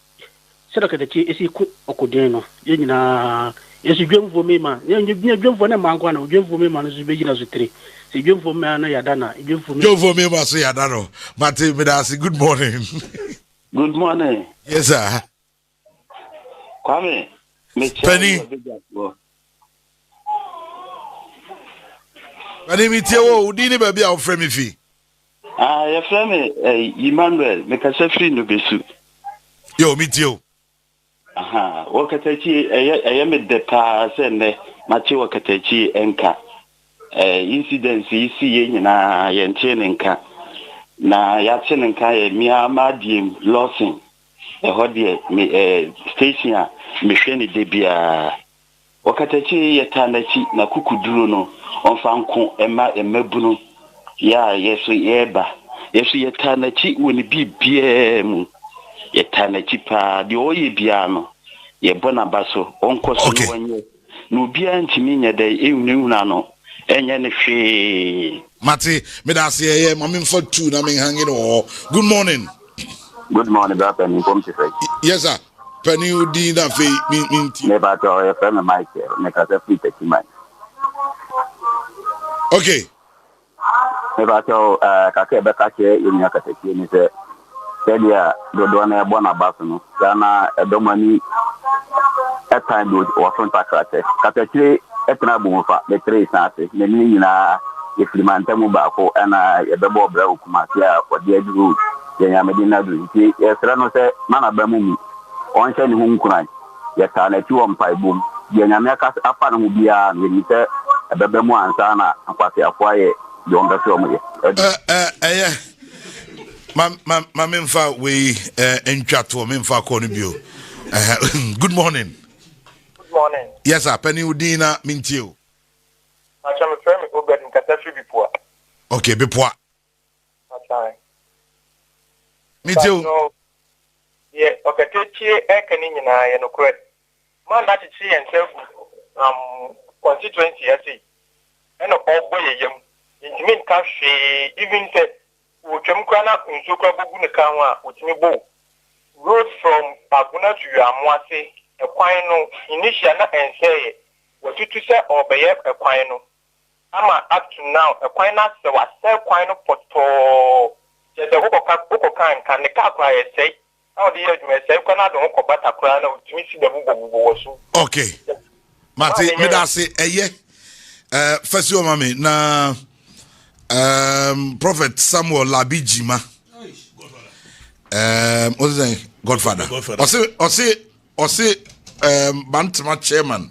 sɛdeɛ Katakyie ɛsi ko ɔkoden no, yɛn nyinaa yɛsi dwamfoɔ mmarima, nyɛ dwamfoɔ ne mmaa nko na dwamfoɔ mmarima no nso bɛgyina so tire sɛ dwamfoɔ mmaa no yɛada na dwamfoɔ Dwamfoɔ mmarima so yɛada no. Mate, meda ase. Good morning. Good morning. Yes, sir. Kwame, Penny. Penny, metie wo, wo din ne baabi a wofrɛ me fi. Ah, yɛfrɛ me Emmanuel, mekasa firi Nubesu. Yo, metie wo. Aha, wɔ Katakyi, ɛyɛ me dɛ paa sɛ nnɛ mate wɔ Katakyi nka. Incidents yi si yɛ nyinaa yɛntee ne nka. Na yɛate ne nka yɛ mmea m'adeɛ Lawson. Ɛhɔ deɛ me station a mehwɛ ne da biara. Ɔkatakyi yɛtaa n'akyi na kukuduro no ɔmfa nko mma mmabunu yɛ a yɛ so yɛreba. Yɛ so yɛtaa n'akyi wɔ ne biribiara mu. Yɛtaa n'akyi paa. Deɛ ɔyɛ biara no, yɛbɔ n'aba so. Ɔnkɔ so na ɔnyɛ. Na obiara ntumi nyɛ dɛ ehunahuna no ɛnyɛ ne hwee. Mate, meda ase. Ɛyɛ ma memfa tu na menhange no wɔ hɔ. Good morning. Good morning, bra Penny. Kom te sɛ. Yes, sir. Penny wo din na afei me nti. Me ba to yɛfrɛ me Michael. Me kasa firi Techiman. Me ba to kakra ɛbɛka kyerɛ yɛn nua Katakyie ni sɛ sɛdeɛ dodoɔ no ɛbɔ n'aba so no, saa na ɛdɔm ani ɛtan do wɔso ntakrakyɛ. Katakyie ɛtena Abomfa ne tere san ase. N'ani nyinaa. Yɛfiri mantam baako na yɛbɛbɔɔ bra wɔ Kumasi a wɔde aduru yɛn Nyameden no aduru. Nti yɛsrɛ no sɛ ma n'aba mu mmu. Ɔnhyɛ ne ho nkuran. Yɛtaa n'akyi wɔ mpaebɔ mu. Deɛ Nyame aka afa ne ho biara no, yɛnim sɛ ɛbɛba mu ansa na nkwaseafoɔ ayɛ deɛ wɔmpɛ sɛ wɔyɛ. Ɛyɛ. Ma ma ma memfa wei ntwa toɔ, memfa kɔɔ no bio. Good morning. Good morning. Yes sir, panin wo din na mentie o. Pakyɛ me frɛ me Obed me kasa firi Bipoa. Ok Bipoa. Pakyɛ. Me tie o. Pakyɛ deɛ ɔkatakyie ɛka ne nyinaa yɛ nokorɛ. Man no akyekyere yɛn nsa agu um constituency ha sei ɛna ɔbɔ yɛ yam yɛntumi nka hwee even sɛ wɔtwam koraa na nsuo koraa bɔ gu ne car ho a ɔtumi bɔ o. Road from Agona to Wiamoase ɛkwan no initial na ɛnsɛeɛ Watutu sɛ ɔrebɛyɛ kwan no ama up to now kwan no asɛe wasɛe kwan no pɔtɔɔ kyerɛ sɛ wokɔka wokɔka nka ne car koraa ɛsɛe na ɔde yɛ adwuma ɛsɛe koraa na ade ho kɔ bata koraa na otumi si bɛbobɔ bobɔ wɔ so. Ok mate medase ɛyɛ eh, fasi ɔma me na um, prophet Samuel Labi Jima um, ɔse sɛn Godfather ɔse ɔse Ɔse um, Bantama chairman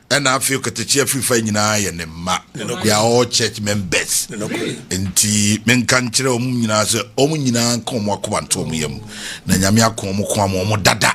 ɛna afei Ɔkatakyie Afrifa nyinaa yɛ ne mma. They are all church members. Nti menka nkyerɛ wɔn nyinaa sɛ wɔn nyinaa nka wɔn akoma nto wɔn yam. Na Nyame ako wɔn ko ama wɔn dada.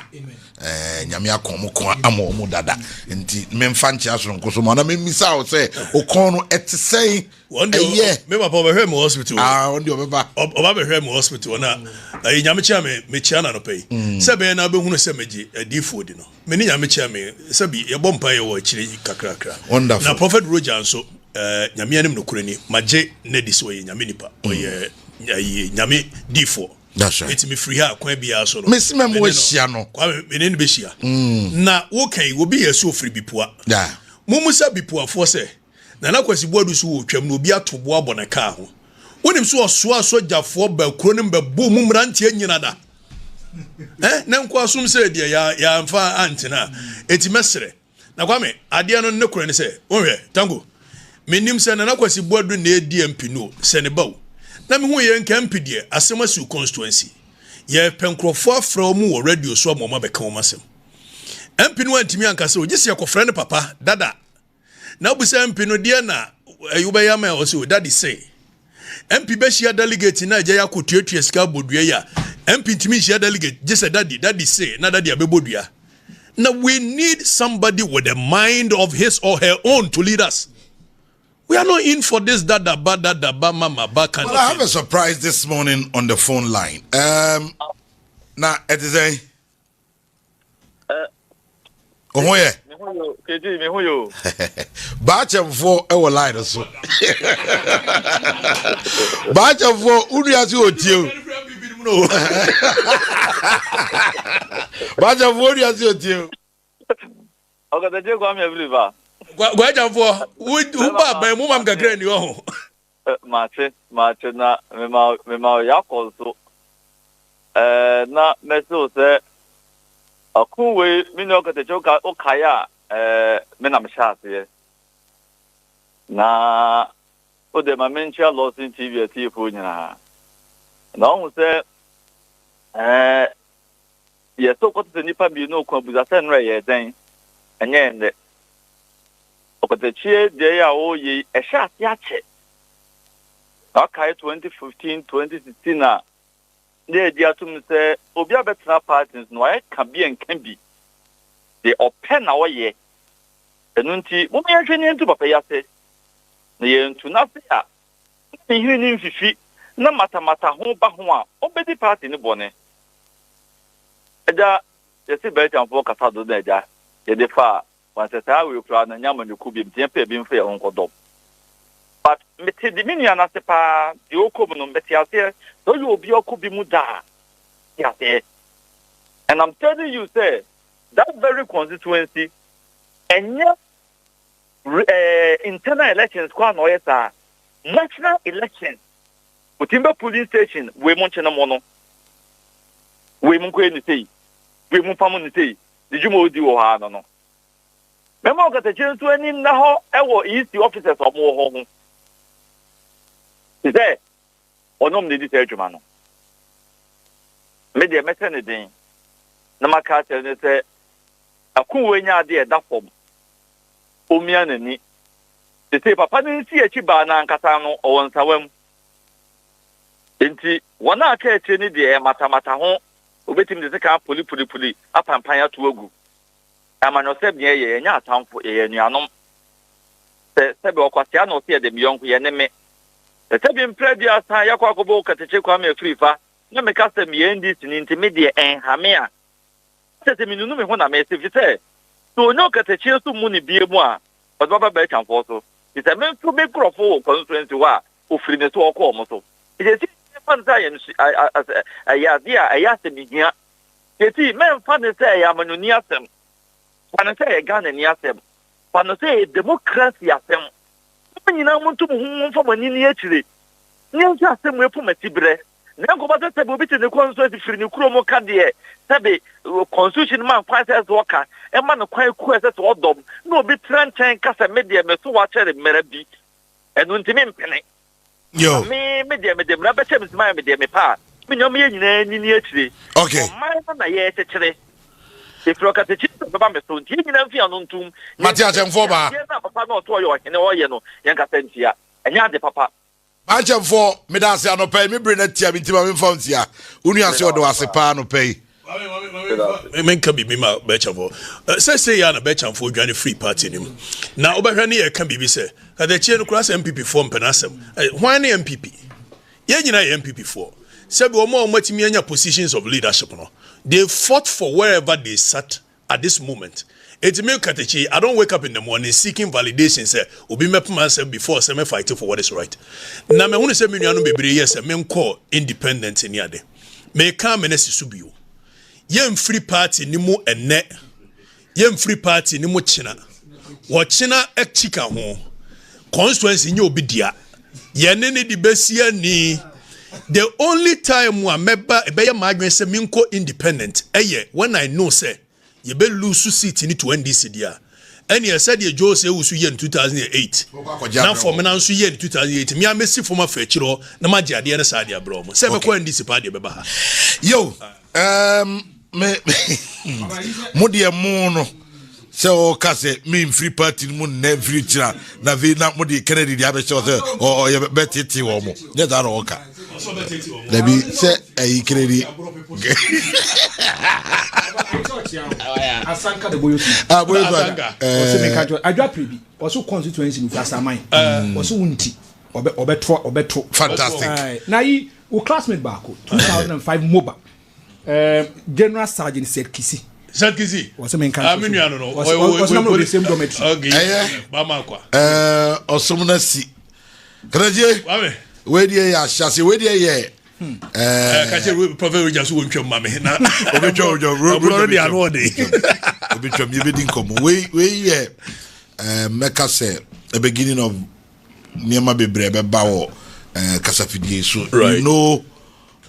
Eh, Nyame ako wɔn ko ama wɔn dada. Nti memfa nkyea soronko so ma na memmisa wo sɛ okɔn no ɛte sɛn? Wɔn deɛ Ɛyɛ. me papa ɔbɛhwɛ me hospital. Ah, wɔn deɛ ɔbɛba. Ɔba bɛhwɛ me hospital na ɛyi nyame kyia me mekyia na anɔpa yi. Mm. Sɛ bɛyɛ na abɛhunu sɛ megye adiifoɔ di no. Me ne nyame kyia me sɛ bi yɛbɔ mpa yɛ wɔ akyire kakrakra. Wonderful. Na Prophet Roger nso eh, nyame anim nokorɛ ni magye n'adi sɛ ɔyɛ nyame nipa. Mm. Ɔyɛ ɛyi nyame diifoɔ. That's right. Eti me firi ha kwan biara so no. Mesi mɛ mo ahyia no. Kwame me ne no bɛhyia. Mm. Na wokan obi yɛ so ofiri Bipua. Yeah. Mumusa Bipuafoɔ sɛ Nana Kwasi Boadu so wɔ Twam na obi ato bo abɔ ne kaa ho. Wonim sɛ ɔsoaa sogyafoɔ baa kuro no mu bɛbɔɔ mu mmeranteɛ nyina da. Eh, na nkoasom sɛ deɛ yɛamfa antena a. Enti mɛsrɛ. Na Kwame, adeɛ no ne korɛ ne sɛ, wonhwɛ, Tanko, menim sɛ Nana Kwasi Boadu na ɛredi MP no o, sɛ ne ba o. Na mehu yɛ nka MP deɛ, asɛm asi wo constituency. Yɛpɛ nkurɔfoɔ afrɛ wɔn wɔ radio so ama wɔn abɛka wɔn asɛm. MP no antumi anka sɛ o, gye sɛ yɛkɔfrɛ ne papa, Dada. Na wobisa MP no deɛ na ɛyi wobɛyɛ ama ɔsɛ o daddy say MP bɛhyia delegate na agya yɛ akɔtuatua sika abɔ dua yi a MP ntumi nhyia delegate gye sɛ daddy daddy say na daddy abɛbɔ dua na we need somebody with a mind of his or her own to lead us. We are not in for this dada ba dada ba mama ba kind well, of I have thing. a surprise this morning on the phone line. Um, na ɛte sɛn? Wo ho yɛ? Baakyɛmfoɔ wɔ line so. Baakyɛmfoɔ wo nua se ɔtie o. Baakyɛmfoɔ wo nua se ɔtie o. Ɔkatakyie Kwame Afirifa. Kwagyamfoɔ wo ba abɛn mu mam kakra ni ɔho. Mate, mate, na mema mema wo yakɔ nso. Ɛɛ, na mɛse wo sɛ ɔko wei me nua ɔkatakyie woka wokae a ɛɛ me na mehyɛ aseɛ. Na wo deɛ ma menkyia Lawson TV atiefoɔ nyinaa. Na ɔhu sɛ ɛɛ yɛsɛ wokɔte sɛ nnipa mmienu ɔko abusa sɛ nnora yɛɛ dɛn ɛnyɛ ɛnnɛ. Ɔkatakyie deɛ yi a ɔreyɛ yi, ɛhyɛ aseɛ akyɛ. Na wakae 2015, 2016 a na yɛgye atom sɛ obi abɛtena party no so no wayɛ ka bi nka bi. Deɛ ɔpɛ na ɔyɛ. Ɛno nti, momma yɛnhwɛ na yɛntu papa yi ase. Na yɛantu no ase a, na ne nhini no mfifi na matamata ho ba ho a, ɔbɛdi party no bɔne. Agya, yɛse Belgiumfoɔ kasa dodo na agya, yɛde fa Wɔn sɛ saa wei koraa no nyɛ amanyɔkuo biom nti yɛmpɛ bi mfa yɛn ho nkɔdɔm. But mete de me nua no ase paa deɛ ɔkɔ mu no mete aseɛ sɛ woyɛ obi a ɔkɔ bi mu da a te aseɛ and I'm telling you sɛ that very constituency ɛnyɛ eh, internal elections koraa na ɔyɛ saa national elections otimi bɛ polling station wei mo nkyɛn mo no wei mo nkɔyɛ ne sei wei mo mfa mo ne sei Ne dwuma a odi wɔ hɔ ara no no. Mɛma ɔkatakyie nso ani nna hɔ wɔ EC officers a wɔwɔ hɔ ho. Te sɛ ɔnom na edi saa adwuma no. Me deɛ mɛhyɛ no den na maka akyerɛ no sɛ ako wei nyɛ adeɛ a ɛda fam. Ɔmmia n'ani. Seesei papa no nsi akyi baa no ankasa no ɔwɔ nsawa mu. Enti wɔn a aka akyire no deɛ ɛmatamata ho, wɔbɛtumi de sekan apolipolipoli apampan ato agu. Amanyɔsɛm deɛ yɛyɛ, yɛnyɛ atamfo, yɛyɛ anuanom. Sɛ sɛbe ɔkwasea na ɔse yɛde me yɔnko, yɛne me. Sɛ sɛbe mprɛ aduasa yɛakɔ akɔbɔ Okatakye Kwame Afrifa na meka sɛ meyɛ NDC ni nti me deɛ ɛnha me a, kyerɛ sɛ menunu me ho na mese, firi sɛ sɛ ɔnya Okatakyie so mu ne bie mu a, ɔde bɛba Bɛɛkyamfoɔ so. Firi sɛ me nso me nkurɔfoɔ wɔ constituency hɔ a, ɔfiri me so ɔkɔ wɔn so. Nti seesei mɛfa no sɛ ɛyɛ adeɛ a ɛyɛ asɛmhia. Seesei mɛmfa no sɛ ɛyɛ amanyɔni asɛm. Fa no sɛ ɛyɛ Ghanani asɛm. Fa no sɛ ɛyɛ demokrasi asɛm. Mo nyinaa monto mo ho mu mfa mo ani nni akyire, na yɛnhwɛ asɛm wei po m'atiberɛ. Na ɛnkɔba sɛ sɛbe obi te ne constituency firi ne kurom ka deɛ sɛbe constitution ma kwan sɛ ɛsɛ ɔka, ɛma no kwan kuo a ɛsɛ sɛ ɔdɔm, na obi tena nkyɛn ka sɛ me deɛ me so wakyɛre mmara bi, ɛno nti mempene. Yo. Na me, me deɛ mede mmara bɛhyɛ me nsam ayɛ me deɛ mepɛ a, me nua yɛn nyinaa nni ni akyire. Okay. Ɔman no na yɛrekyekyere. Ɛfiri ɔkatakyie sɛ ɔbɛba me so, nti yɛn nyinaa mfi ano ntom. Mate akyɛmfoɔ baa. Adeɛ no a papa no ɔto ɔyɛ ɔhene ɔyɛ no, yɛnkasa ntia. Ɛnyɛ ade papa. Akyɛmfoɔ, meda ase anɔpa yi, me bere no atia me nti ma memfa wo nsia. Wo nua se ɔdɔ wo ase paa anɔpa yi. Menka biribi ma Bɛkyamfoɔ. Sɛsei a na Bɛkyamfoɔ dwane firi party no mu. Na wobɛhwɛ ne yɛka biribi sɛ, katakyie no koraa sɛ NPP foɔ mpɛ n'asɛm. Hwan ne NPP? Yɛn nyinaa yɛ NPP foɔ. Sɛbi wɔn a wɔatumi anya positions of leadership no, they fought for wherever they sat at this moment. Enti me katakyi, I don't wake up in the morning seeking validation sɛ obi mmɛpem m'asɛm before sɛ me fight for what is right. Na mahunu sɛ me nuanom bebree yɛ sɛ menkɔ independent ne ade. Meka amena si so bio. Yɛmfiri party no mu ɛnnɛ, yɛmfiri party no mu kyena. Wɔkyena akyi ka ho. Constituency nyɛ obi dea. Yɛne ne de bɛsi ani. The only time a mɛba ɛbɛyɛ m'adwene sɛ menkɔ independent ɛyɛ when I know sɛ yɛbɛ lose seat no to NDC deɛ a, ɛneɛ sɛdeɛ Jose Owusu yɛɛ no 2008 na Fɔmena nso yɛɛ no 2008 me ara mɛsi fam afa akyire hɔ na magye adeɛ no saa de abrɛ wɔn. Sɛ ɛbɛkɔ NDC paa deɛ ɛbɛba ha. Yo, um, me mo deɛ mo no sɛ ɔka sɛ memfiri party no mu nnɛ mfiri kyira na afei na mode Kennedy deɛ abɛhyɛ sɛ ɔyɛ bɛtete wɔ mo nyɛ saa na ɔka dabi sɛ ɛyi Kennedy Ah, boyo so ada. Ɔsɛ meka kyerɛ adwa pere bi. Ɔsɛ constituency no fi asaman. Ɔsɛ wo nti ɔbɛ ɔbɛto ɔbɛto. Fantastic. Na yi wo classmate baako 2005 moba. Eh, General Sergeant Seth Kisi. Seth Kisi. Wɔsɛ mi nka ah, mi nua no no. Wɔsɛ na mo the same dormitory. Okay. Ɛyɛ. Bama akwa. Ɛɛ ɔsom na si. Kɛnɛgye. Wame. Wei deɛ yɛ ahyase wei deɛ yɛ. Hmm. Ɛɛ kakyɛ Prophet Roger so wɔn twɛm ma mi na. Obi twɛm obi twɛm. Ɔbulɔ de ano ɔde. Obi twɛm yɛ bɛ di nkɔmɔ wei wei yɛ ɛɛ mɛka sɛ the beginning of nneɛma bebree bɛba wɔ ɛɛ kasafidie so. Right. You know.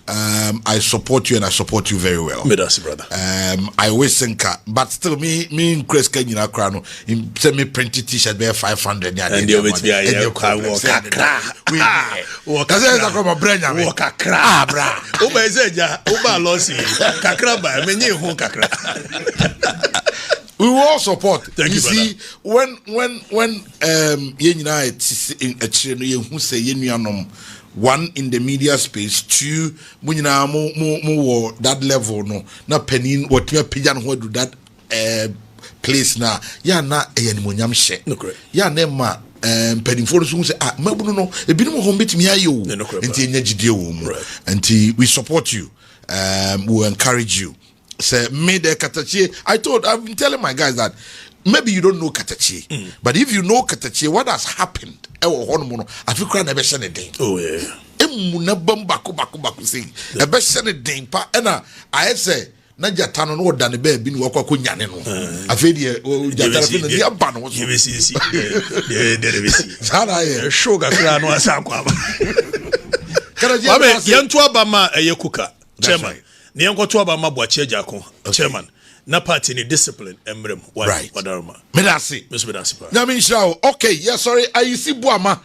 Um, I support you and I support you very well. Medasi, brother. I wish nka, but still me me nkura sika nyina kora no. Sɛ me print t-shirt bɛyɛ 500 ne adeɛ. Ɛnde obetumi ayɛ kwa wɔ kakra. Wɔ kakra. Kasɛ ɛsɛ kɔ brɛ nyame. Wɔ kakra. Ah bra. Wo bɛ sɛ gya, wo ba lɔsi. Kakra ba, me nye ho kakra. We will all support. Thank you, you see, when yɛn nyinaa akyire no yɛhu sɛ yɛn nuanom one in the media space, two mo nyinaa mo mo mo wɔ that level no na panin wɔtumi apagya ne ho adu that place na yɛ ana ɛyɛ animonyam hyɛ yɛ ana ɛma mpanimfoɔ no so hu sɛ ah mmabunu no ebinom wɔ hɔ mbɛtumi ayɛ o nti ɛnya gyidie wɔ mu nti we support you, we encourage you. Sɛ me de Katakyie, I've been telling my guys that maybe you don't know Katakyie, but if you know Katakyie, what has happened ɛwɔ hɔ nom no afi kora na ɛbɛhyɛ ne den. Oh yeah. Emu na bam baako baako baako sei ɛbɛhyɛ ne den pa ɛna ayɛ sɛ na gyata no na ɔda ne baabi na wakɔ akɔ nyane no afei deɛ gyata no afei na ne aba ne ho so. Yɛbɛsi deɛ deɛ bɛsi. Saa na ayɛ. Ɛhyew kakra no asa akɔ aba. Kwame yɛnto aba ma ɛyɛ kuka chairman. Na yɛnkɔto aba ma Boakye Agyarko, chairman, na party ne discipline mmerɛ mu. Why? Right. Wadaroma. Meda ase. Me nso meda ase paa. Nyame nhyira wo. Okay, yɛsɔre Ayisi Boama.